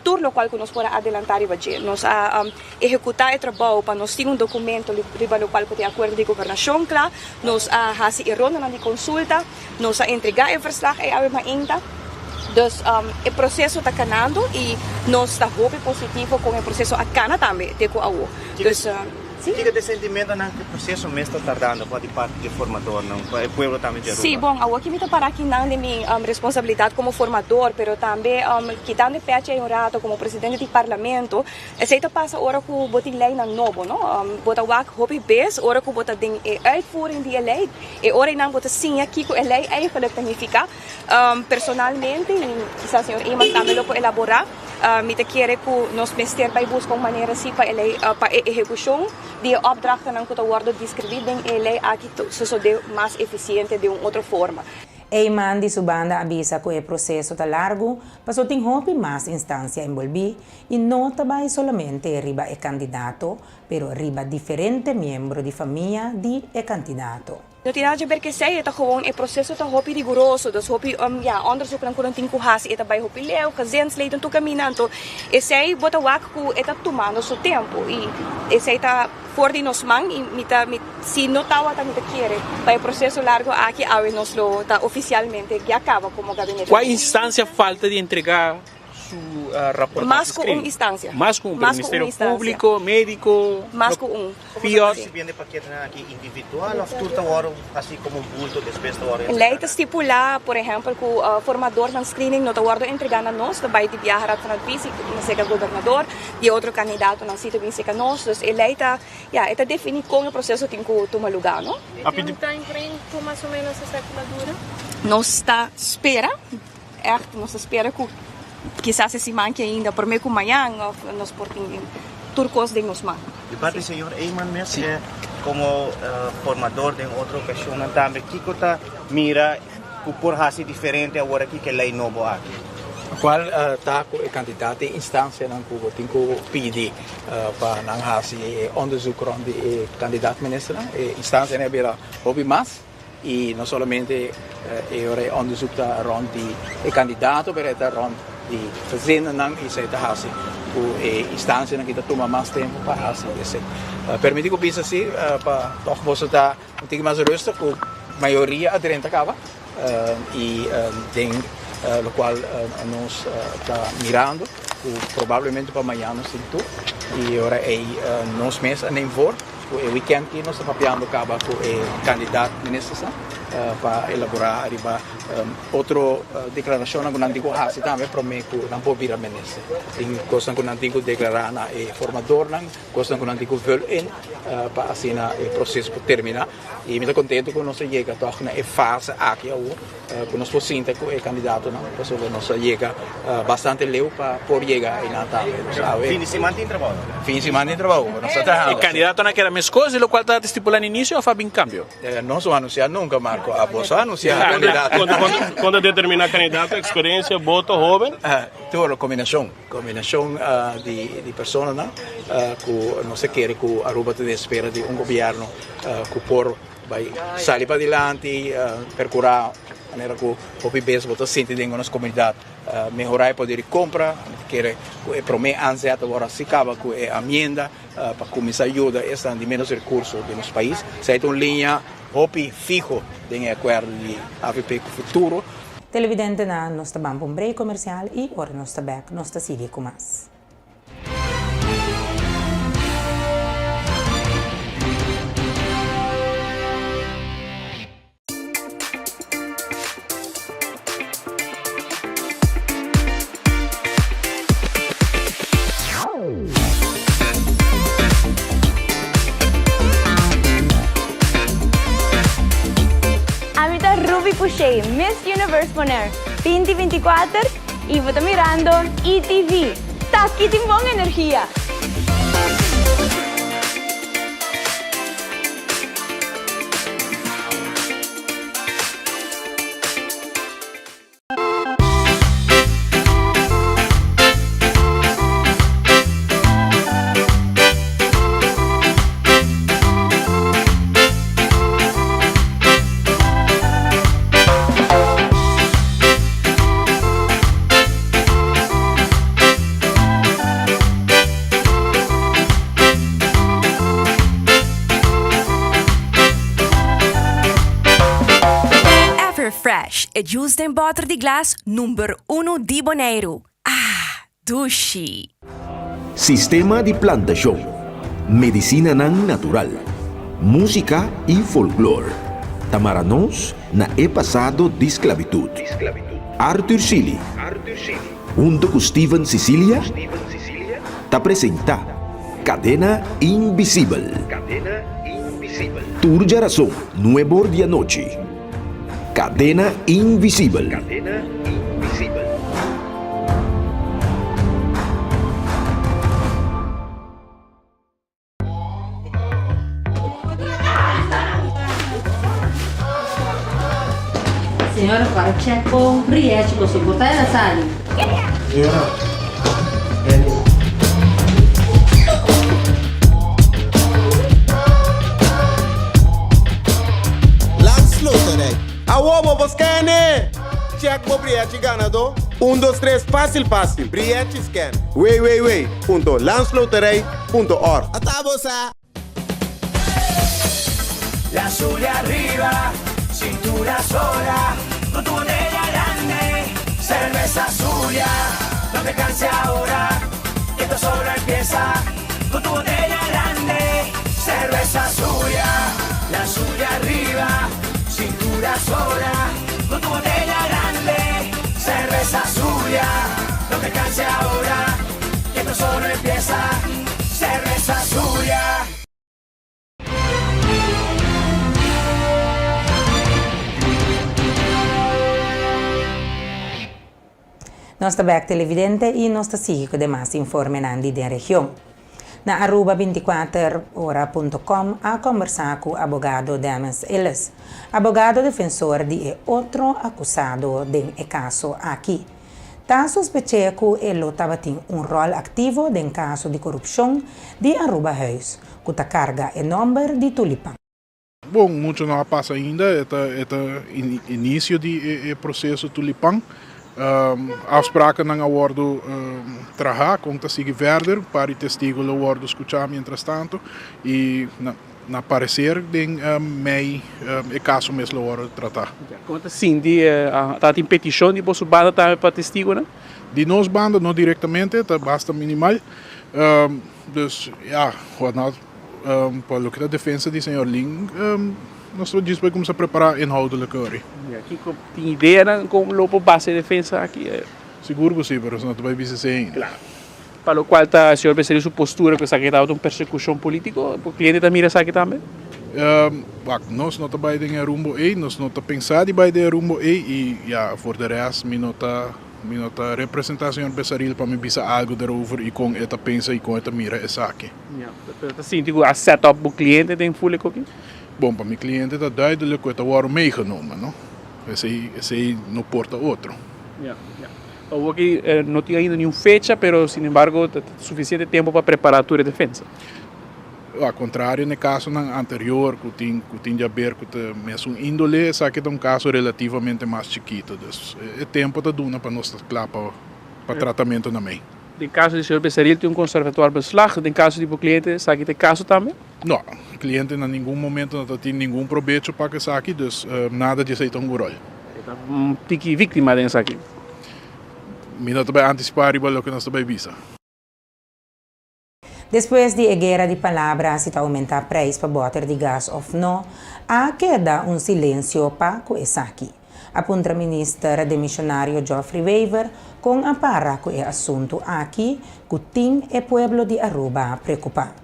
S2: tur locual cu nos por a adelanta riba dje. Nos a ehecuta e trabou pa nos tin un documento riba locual cu ta e acuerdo di gobernacion cla, nos a haci e rondanan di consulta, nos a entrega e verslag ey awe mainta. Dus e proceso ta canando y nos ta hopi positivo con e proceso a cana tambe te cu awo. Dus.
S4: Sí. Kiko ta e sentimentonan ku e proseso mes ta tardando pa di parti di e formadornan, pa e pueblo tambe di Aruba?
S2: Sí, bon, awor ki mi ta para akinan den mi responsabilidat komo formador, pero tambe kitando e pechi ei un rato komo presidente di parlamento, esei ta pasa ora ku bo tin leinan nobo, no? Bo ta wak hopi bes ora ku bo ta den e uitvoering di e lei, e ora einan bo ta siña kiko e lei eigenlijk ta nifiká. Personalmente, i kisas señor Eman tambe lo por elaborá, Mi ta kere ku nos mester bai buska un manera si pa e lei pa e ehekushon di e opdrachtennan ku ta wòrdu deskribí den e lei aki sosodé mas efisiente den un otro forma.
S1: Eman di su banda a bisa ku e proseso ta largu paso tin hopi mas instansia enbolbí i no ta bai solamente riba e kandidato pero riba diferente miembro di famia di e kandidato.
S2: No tin nada dje ber kesei, e ta gewoon e proseso ta hopi riguroso, dus hopi ya onderzoeknan ku nan tin ku hasi e ta bai hopi leu, gezinsleden tur kaminda, anto esei bo ta wak ku e ta tumando su tempu i esei ta for di nos man i mi ta mi si no tawata mi ta kere pa e proseso largo aki awe nos lo ta ofisialmente ya kaba komo gabinete.
S22: Kua instansia falta di entrega su raport
S2: Mas ku un instancia.
S22: Mas ku un, pero Ministerio Público, médico,
S2: Mas ku un.
S22: FIOD.
S4: Recibiendo e paketenan aki individual of tur ta wòrdu hasi komo un bulto despues ta wòrdu
S2: Lei ta stipulá, por ehèmpel, ku formadornan screening no ta wòrdu entregá na nos, ta bai di biaha Raad van Advies i na seka gobernador, di e otro kandidatonan si ta bin seka nos. Dus e lei ta, ya, e ta definí kon e proseso tin ku tuma lugá, no?
S23: E tin un time frame ku mas o ménos esaki lo dura?
S2: Nos ta spera. Ègt nos ta spera ku kisas e siman ki ainda promé ku mañan òf nos por tin tur kos den nos man.
S4: Di parti señor Eman mes komo formador den otro okashonnan tambe kiko ta mira ku por hasi diferente awor aki ku e lei nobo aki?
S3: Cual ta cu e cantidad di instancianan cu bo tin cu pidi pa nan haci e onderzoek rond di e candidaat ministernan? E instancianan a bira hopi mas y no solamente e ora e onderzoek ta rond di e candidato pero e ta rond di gezinnan y esey ta haci cu e instancianan ki ta tuma mas tempo pa haci esey. Permiti cu bisa si pa toch boso ta Un tiki mas rustig ku mayoria a drenta kaba i den lokual nos ta mirando ku probablemente pa mañan nos tin tur i ora ei nos mes a neem voor ku e weekend ki nos ta papiando kaba ku e kandidat ministersnan pa elaborá riba otro deklarashonnan ku nan tin ku hasi tambe promé ku nan por bira minister. Tin kosnan ku nan tin ku deklará na e formadornan. Kosnan ku nan tin ku vul in pa asina e proseso por terminá. I mi ta kontentu ku nos a yega tòg na e fase aki awor ku nos por sinta ku e kandidatonan pasobra nos a yega bastante leu pa por yega einan tambe. Nos awe.
S4: Fin di siman tin trabou?
S3: Fin di siman tin trabou, nos ta trahando.
S22: E kandidatonan keda meskos di lokual ta stipulá na inisio òf a bin kambio?
S3: Nos no a anunsiá nunka, Marco. Abos a anunsiá kandidato.
S16: Kon ta determiná kandidato? Eksperensia, boto, hóben?
S3: Tur, kombinashon. Combinacion di personanan cu nos ta kere cu Aruba ta den espera di un gobierno cu por bay sali padilanti, percura manera cu hopi bes bo ta sinti den nos comunidad mehora e poder di compra. Mi ta kere cu e prome aanzet awor a si caba cu e amienda pa cuminsa yuda esnan di menos recurso den nos pais. Esey ta un liña hopi fiho den e acuerdo di avp cu futuro.
S1: Televidentenan, nos ta ban pa un break comercial y ora nos ta bek nos ta sigui cu mas.
S7: Ami ta Ruby Pouchet, Miss Universe Bonaire 2024 y bo ta mirando ETV. Taki tin bon energia!
S8: Everfresh, e juice den bòter di glas number unu di Boneiru. Ah, dushi!
S20: Sistema di plantashon, medisinanan natural, músika i folklor ta mara nos na e pasado di sklabitut. Arthur Sealy hunto ku Steven Cicilia ta presentá Kadena Invisibel. Tur djarason nuebor di anochi. Kadena Invisibel.
S24: Señora para check bo riachi boso por ta ela sali.
S4: Señora, Eli.
S25: Landsloterij. Awo bo por scan-e! Check bo briachi ganadó. Un dos tres fácil fácil. Briachi scan. www.landsloterij.org.
S19: Ata bo sa! La Zulia arriba, cintura sola, con tu botella grande, cerveza Zulia, no te canses ahora, que esto solo empieza, con tu botella grande, cerveza Zulia, la Zulia arriba, cintura sola, con tu botella grande, cerveza Zulia, no te canses ahora, que esto solo empieza, cerveza Zulia.
S1: Nos ta bek televidente y nos ta sigui cu demas informenan di den region. Na Aruba 24 ora punto com a combersa cu abogado Dennis Ellis, abogado defensor di e otro acusado den e caso aki. Ta sospech'é ku e lo tabatin un ròl aktivo den kaso di korupshon di Arubahuis, ku ta karga e nòmber di Tulipan.
S6: Bon, mucho no a pasa ainda, e ta e ta inicio di e proceso Tulipan. Afsprakennan a wordo traha con ta sigui verder, un par di testigo lo wordo scucha mientras tanto y na parecer den mei e caso mes lo wordo trata.
S22: Con ta sinti, ta tin peticion di boso banda tambe pa testigonan?
S6: Di nos banda no directamente, ta basta minimal. Dus ya, Pa loke ta defensa di señor Lin, nos lo djis por cuminsa prepara inhoudelijk ori.
S22: Kico tin ideanan con lo por basa e defensa aki?
S6: Sigur cu si, pero nos no ta bay bisa esey ainda.
S22: Claro. Pa locual ta señor Becerril su postura cu esaki tabata un persecucion politico, bo cliente ta mira esaki tambe?
S6: Wak, nos no ta bay den e rumbo ey, nos no ta pensa di bay den e rumbo ey y ya, voor de rest mi no ta. Mi no ta representá señor Besaril pa mi bisa algu derover i kon e ta pensa i kon e ta mira esaki.
S22: Ya, pero ta sinti ku a set up bo kliente den ful e koki?
S6: Bon, pa mi kliente ta duidelijk ku e ta wòrdu meegenomen, no? Esei, esei no por ta otro.
S22: Ya, ya. Awor aki no tin ainda niun fecha, pero sin embargo ta sufisiente tempu pa prepará tur e defensa.
S6: Al kontrario na e kasonan anterior ku tin ku tin di haber ku ta mesun índole, esaki ta un kaso relativamente mas chikitu. Dus e tempu ta duna pa nos ta kla pa pa tratamentu na mei.
S22: Den kaso di señor Becerril tin un conservatoir beslag, den kaso di bo kliente esaki ta e kaso tambe?
S6: No, kliente na ningun momento no ta tin ningun probecho pa ku esaki, dus nada di esei ta hunga un ròl.
S22: E ta un tiki víktima den esaki?
S6: Mi no ta bai antisipá riba loke nos ta bai bisa.
S1: Despues di e guera di palabra si ta oumentá preis pa bòter di gas òf no, a keda un silensio pa ku esaki. A puntra minister demishonario Geoffrey Wever kon a para ku e asuntu aki ku tin e pueblo di Aruba preokupá.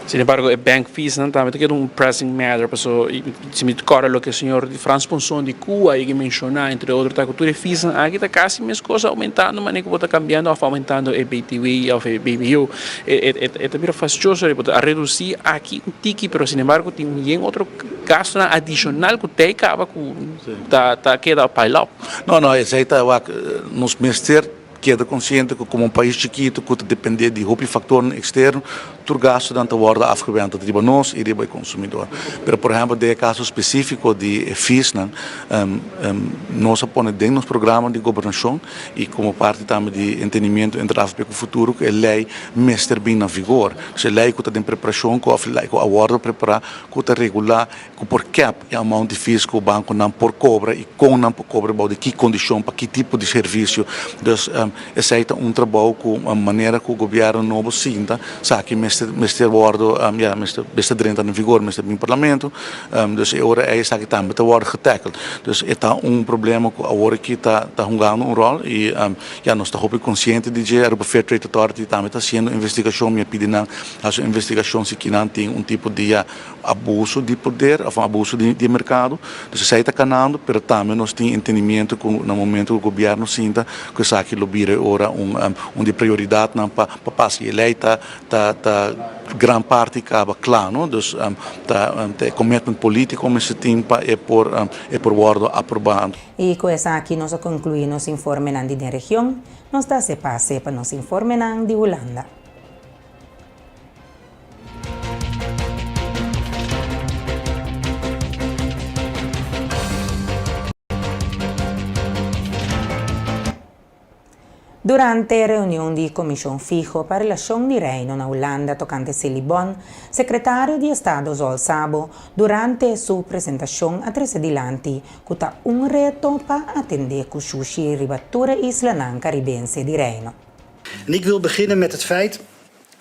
S22: Sin embargo e bank feesnan tambe ta keda un pressing matter paso si mi kòrda loke señor Frans Ponson di Cuba a yega menshoná entre otro ta ku tur e feesnan aki ta kasi meskos aumentando manera ku bo ta kambiando òf aumentando e BTW òf e BBO e ta bira fastioso bo ta redusí aki un tiki pero sin embargo tin un yen otro gastonan adishonal ku tei kaba ku ta keda pile up.
S9: No no esei ta wak nos mester Keda konsiente ku komo un pais chikitu ku ta dependé di hopi faktornan eksterno, tur gastunan ta wòrdu afgewenteld riba nos i riba e konsumidor. Pero por ehèmpel den e kaso spesífiko di e feesnan, nos a pone den nos programa di gobernashon i komo parti tambe di entendimiento entre avp ku futuro ku e lei mester bin na vigor. Dus e lei ku ta den preparashon ku òf lei ku a wòrdu prepará ku ta regulá ku por kèp e amount di fees ku bankonan por kobra i kon nan por kobra bou di ki kondishon pa ki tipo di servisio. Dus esei ta un trabou ku manera ku gobièrnu nobo sinta esaki mester mester wòrdu ya mester mester drenta na vigor mester bin parlamento. Dus e ora ei esaki tambe ta wòrdu getèkeld. Dus e ta un problema ku awor aki ta ta hungando un ròl i ya nos ta hopi konsiente di dje. Aruba Fair Trade Authority tambe ta hasiendo investigashon mi a pidi nan hasi un investigashon si kinan tin un tipo di ya abuso di poder of abuso di e mercado. Dus esey ta canando, pero tambe nos tin entendimiento cu na momento cu gobierno sinta cu esaki lo bira e ora un un di prioridadnan pa pa pasa. Y e ley ta ta ta gran parti caba cla no, dus ta ta e commitment politico mester tin pa e por e por wordo aproba.
S1: Y cu esaki nos a conclui nos informenan di den region, nos ta hace pase pa nos informenan di Hulanda. Durante reunion di Komishon Fiho pa Relashon di Reino na Hulanda tokante Selibon, Sekretario di Estado Zol Sabo durante su presentashon a trese dilanti ku ta un reto pa atendé ku shushi riba tur e islanan karibense di Reino.
S11: En ik wil beginnen met het feit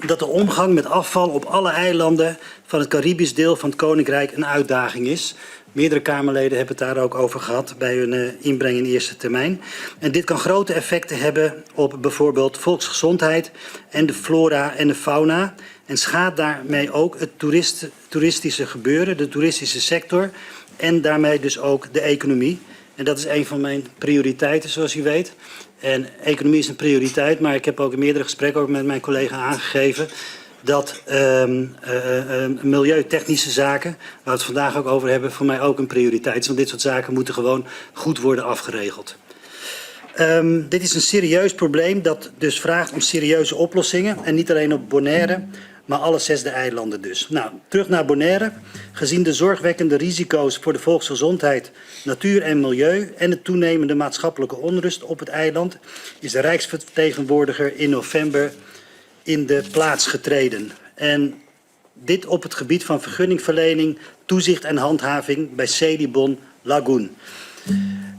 S11: dat de omgang met afval op alle eilanden van het Caribisch deel van het Koninkrijk een uitdaging is. Meerdere Kamerleden hebben het daar ook over gehad bij hun eh, inbreng in eerste termijn. En dit kan grote effecten hebben op bijvoorbeeld volksgezondheid en de flora en de fauna. En schaadt daarmee ook het toerist, toeristische gebeuren, de toeristische sector en daarmee dus ook de economie. En dat is een van mijn prioriteiten, zoals u weet. En economie is een prioriteit, maar ik heb ook in meerdere gesprekken ook met mijn collega aangegeven dat um, uh, uh, milieutechnische zaken, waar we het vandaag ook over hebben, voor mij ook een prioriteit is. Want dit soort zaken moeten gewoon goed worden afgeregeld. Um, dit is een serieus probleem dat dus vraagt om serieuze oplossingen. En niet alleen op Bonaire, maar alle zes de eilanden dus. Nou, terug naar Bonaire. Gezien de zorgwekkende risico's voor de volksgezondheid, natuur en milieu en de toenemende maatschappelijke onrust op het eiland, is de Rijksvertegenwoordiger in november in de plaats getreden. En dit op het gebied van vergunningverlening, toezicht en handhaving bij Selibon Lagoon.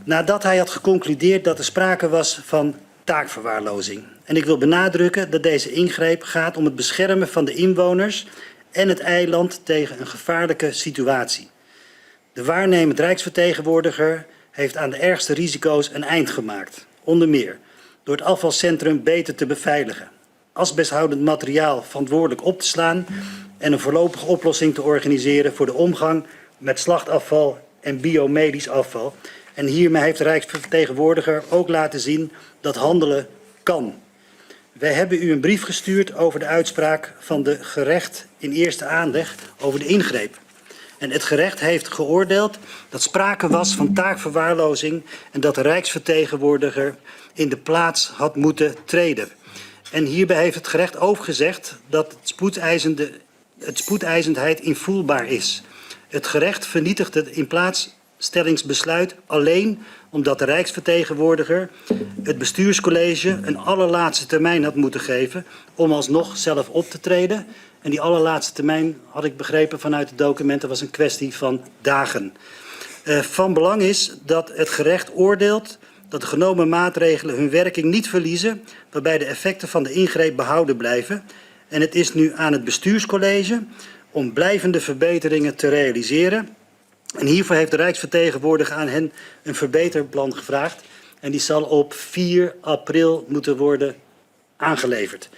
S11: Nadat hij had geconcludeerd dat er sprake was van taakverwaarlozing. En ik wil benadrukken dat deze ingreep gaat om het beschermen van de inwoners en het eiland tegen een gevaarlijke situatie. De waarnemend Rijksvertegenwoordiger heeft aan de ergste risico's een eind gemaakt. Onder meer door het afvalcentrum beter te beveiligen, asbesthoudend materiaal verantwoordelijk op te slaan en een voorlopige oplossing te organiseren voor de omgang met slachtafval en biomedisch afval. En hiermee heeft de Rijksvertegenwoordiger ook laten zien dat handelen kan. Wij hebben u een brief gestuurd over de uitspraak van de gerecht in eerste aanleg over de ingreep. En het gerecht heeft geoordeeld dat sprake was van taakverwaarlozing en dat de Rijksvertegenwoordiger in de plaats had moeten treden. En hierbij heeft het gerecht ook gezegd dat het, spoedeisende, het spoedeisendheid invoelbaar is. Het gerecht vernietigt het inplaatsstellingsbesluit alleen omdat de Rijksvertegenwoordiger het bestuurscollege een allerlaatste termijn had moeten geven om alsnog zelf op te treden. En die allerlaatste termijn, had ik begrepen vanuit de documenten, was een kwestie van dagen. Uh, van belang is dat het gerecht oordeelt dat de genomen maatregelen hun werking niet verliezen, waarbij de effecten van de ingreep behouden blijven. En het is nu aan het bestuurscollege om blijvende verbeteringen te realiseren. En hiervoor heeft de Rijksvertegenwoordiger aan hen een verbeterplan gevraagd. En die zal op 4 april moeten worden aangeleverd.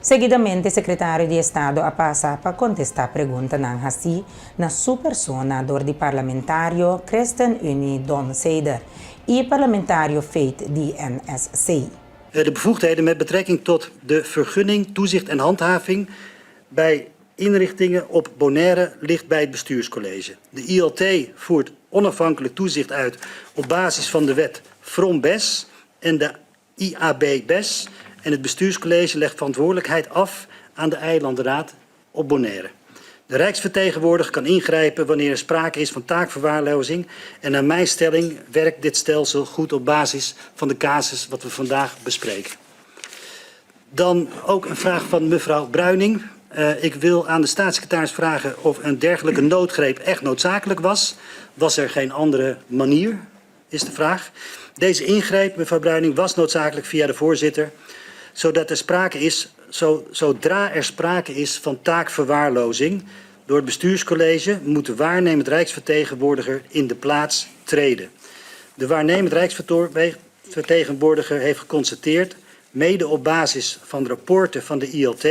S1: Seguidamente sekretario di Estado a pasa pa kontestá preguntanan hasí na su persona dor di parlamentario ChristenUnie Don Seder i parlamentario Faith di NSC.
S11: De bevoegdheden met betrekking tot de vergunning, toezicht en handhaving bij inrichtingen op Bonaire ligt bij het bestuurscollege. De ILT voert onafhankelijk toezicht uit op basis van de wet VROM-BES en de IAB-BES en het bestuurscollege legt verantwoordelijkheid af aan de eilandenraad op Bonaire. De Rijksvertegenwoordiger kan ingrijpen wanneer er sprake is van taakverwaarlozing. En naar mijn stelling werkt dit stelsel goed op basis van de casus wat we vandaag bespreken. Dan ook een vraag van mevrouw Bruining. Uh, ik wil aan de staatssecretaris vragen of een dergelijke noodgreep echt noodzakelijk was. Was er geen andere manier, is de vraag. Deze ingreep, mevrouw Bruining, was noodzakelijk via de voorzitter zodat er sprake is, zo, zodra er sprake is van taakverwaarlozing door het bestuurscollege, moet de waarnemend Rijksvertegenwoordiger in de plaats treden. De waarnemend Rijksvertegenwoordiger heeft geconstateerd, mede op basis van de rapporten van de ILT,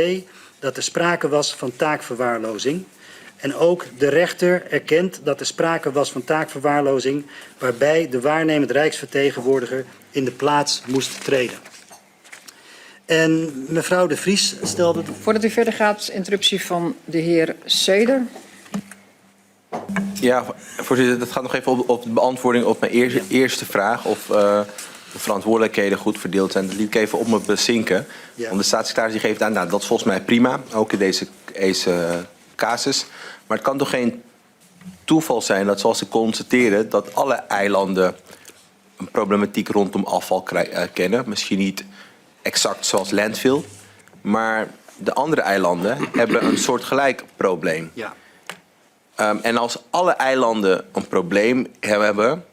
S11: dat er sprake was van taakverwaarlozing. En ook de rechter erkent dat er sprake was van taakverwaarlozing, waarbij de waarnemend Rijksvertegenwoordiger in de plaats moest treden. En mevrouw De Vries stelde...
S12: Voordat u verder gaat, interruptie van de heer Seder.
S13: Ja, voorzitter, dat gaat nog even op, op de beantwoording op mijn eerste, eerste vraag. Of uh, de verantwoordelijkheden goed verdeeld zijn. Dat liet ik even op me bezinken. Ja. Want de staatssecretaris die geeft aan, nou, dat is volgens mij prima. Ook in deze, deze casus. Maar het kan toch geen toeval zijn dat, zoals ze constateren, dat alle eilanden een problematiek rondom afval eh, kennen. Misschien niet exact zoals landfill. Maar de andere eilanden hebben een soortgelijk probleem.
S11: Ja.
S13: Um, en als alle eilanden een probleem hebben,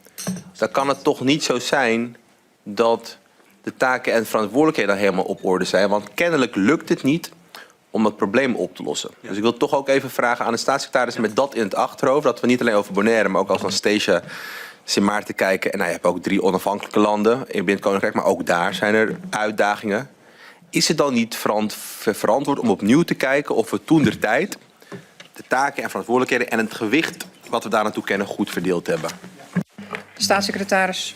S13: dan kan het toch niet zo zijn dat de taken en verantwoordelijkheden dan helemaal op orde zijn. Want kennelijk lukt het niet om dat probleem op te lossen. Ja. Dus ik wil toch ook even vragen aan de staatssecretaris ja. met dat in het achterhoofd, dat we niet alleen over Bonaire, maar ook als Anastasia Sint Maarten kijken. En nou, je hebt ook drie onafhankelijke landen in het Koninkrijk, maar ook daar zijn er uitdagingen. Is het dan niet verantwoord om opnieuw te kijken of we toen der tijd de taken en verantwoordelijkheden en het gewicht wat we daar naartoe kennen goed verdeeld hebben?
S12: Staatssecretaris.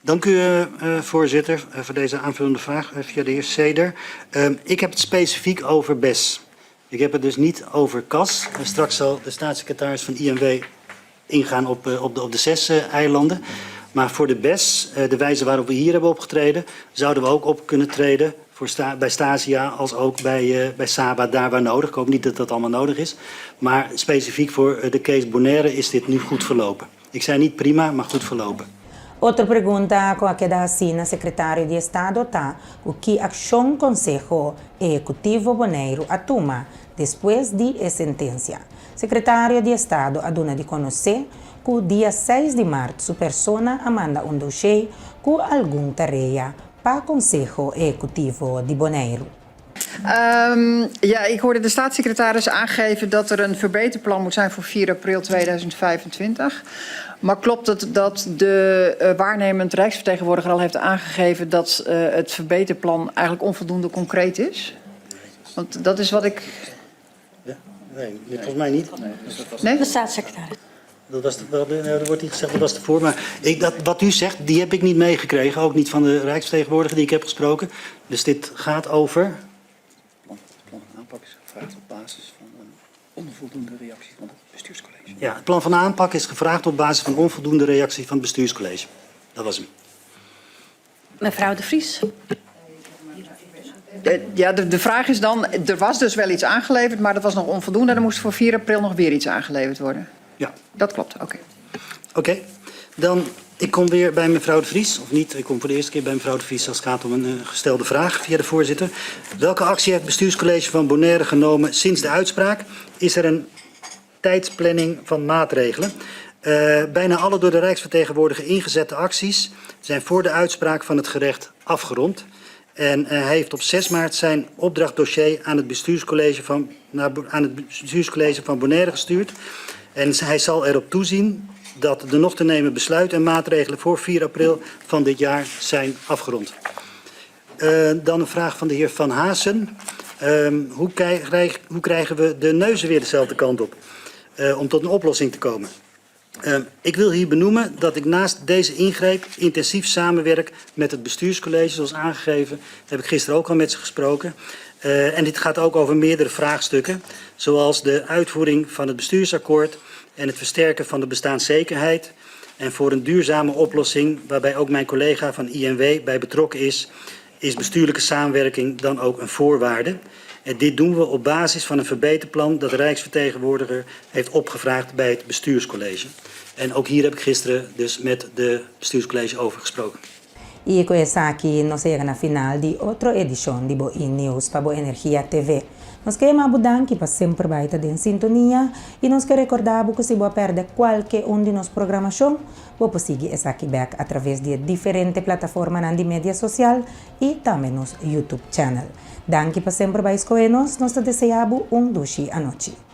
S11: Dank u, uh, voorzitter, uh, voor deze aanvullende vraag via de heer Seder. Uh, ik heb het specifiek over BES. Ik heb het dus niet over KAS. Straks zal de staatssecretaris van INW ingaan op, op, de, op de zes eilanden. Maar voor de BES, de wijze waarop we hier hebben opgetreden, zouden we ook op kunnen treden voor sta bij Stasia als ook bij, bij Saba, daar waar nodig. Ik hoop niet dat dat allemaal nodig is. Maar specifiek voor de case Bonaire is dit nu goed verlopen. Ik zei niet prima, maar goed verlopen.
S1: Otro pregunta ku a keda hasí na sekretario di Estado ta ku ki akshon Konseho Ehekutivo Boneiru a tuma despues di e sentensia. Sekretario di Estado a duna di konosé ku dia seis di mart su persona a manda un doshé ku algun tarea pa Konseho Ehekutivo di Boneiru.
S12: Um, ja, ik hoorde de staatssecretaris aangeven dat er een verbeterplan moet zijn voor 4 april 2025. Maar klopt het dat de uh, waarnemend Rijksvertegenwoordiger al heeft aangegeven dat uh, het verbeterplan eigenlijk onvoldoende concreet is? Want dat is wat ik.
S11: Ja, nee, volgens mij niet.
S12: Nee?
S24: De staatssecretaris.
S11: Dat was de, nee, dat wordt niet gezegd, dat was ervoor. Maar ik, dat, wat u zegt, die heb ik niet meegekregen. Ook niet van de Rijksvertegenwoordiger die ik heb gesproken. Dus dit gaat over.
S5: Het plan van aanpak is gevraagd op basis van een onvoldoende reactie van het bestuurscollege.
S11: Ja, het plan van aanpak is gevraagd op basis van onvoldoende reactie van het bestuurscollege. Dat was hem.
S24: Mevrouw De Vries.
S12: Ja, de, de vraag is dan, er was dus wel iets aangeleverd, maar dat was nog onvoldoende. Er moest voor 4 april nog weer iets aangeleverd worden.
S11: Ja.
S12: Dat klopt, oké. Okay.
S11: Oké, okay. dan ik kom weer bij mevrouw De Vries, of niet, ik kom voor de eerste keer bij mevrouw De Vries als het gaat om een gestelde vraag via de voorzitter. Welke actie heeft het bestuurscollege van Bonaire genomen sinds de uitspraak? Is er een tijdsplanning van maatregelen? Bijna alle door de Rijksvertegenwoordiger ingezette acties zijn voor de uitspraak van het gerecht afgerond. En hij heeft op 6 maart zijn opdrachtdossier aan het bestuurscollege van, naar, aan het bestuurscollege van Bonaire gestuurd. En hij zal erop toezien dat de nog te nemen besluiten en maatregelen voor 4 april van dit jaar zijn afgerond. Dan een vraag van de heer Van Haasen. Hoe, krijg, hoe krijgen we de neuzen weer dezelfde kant op om tot een oplossing te komen? Ik wil hier benoemen dat ik naast deze ingreep intensief samenwerk met het bestuurscollege, zoals aangegeven. Daar heb ik gisteren ook al met ze gesproken. En dit gaat ook over meerdere vraagstukken, zoals de uitvoering van het bestuursakkoord en het versterken van de bestaanszekerheid. En voor een duurzame oplossing, waarbij ook mijn collega van INW bij betrokken is, is bestuurlijke samenwerking dan ook een voorwaarde. En dit doen we op basis van een verbeterplan dat de Rijksvertegenwoordiger heeft opgevraagd bij het bestuurscollege. En ook hier heb ik gisteren dus met de bestuurscollege over gesproken.
S1: I ku esaki nos a yega na final di otro edishon di bo E News pa bo Energia TV. Nos ke yama bo danki pa semper bai ta den sintonia i nos ke rekordá bo ku si bo a pèrdè kualke un di nos programashon, bo por sigui esaki bèk atraves di e diferente plataformanan di media sosial i tambe nos YouTube channel. Danki pa semper bai skohe nos, nos ta deseá bo un dushi anochi.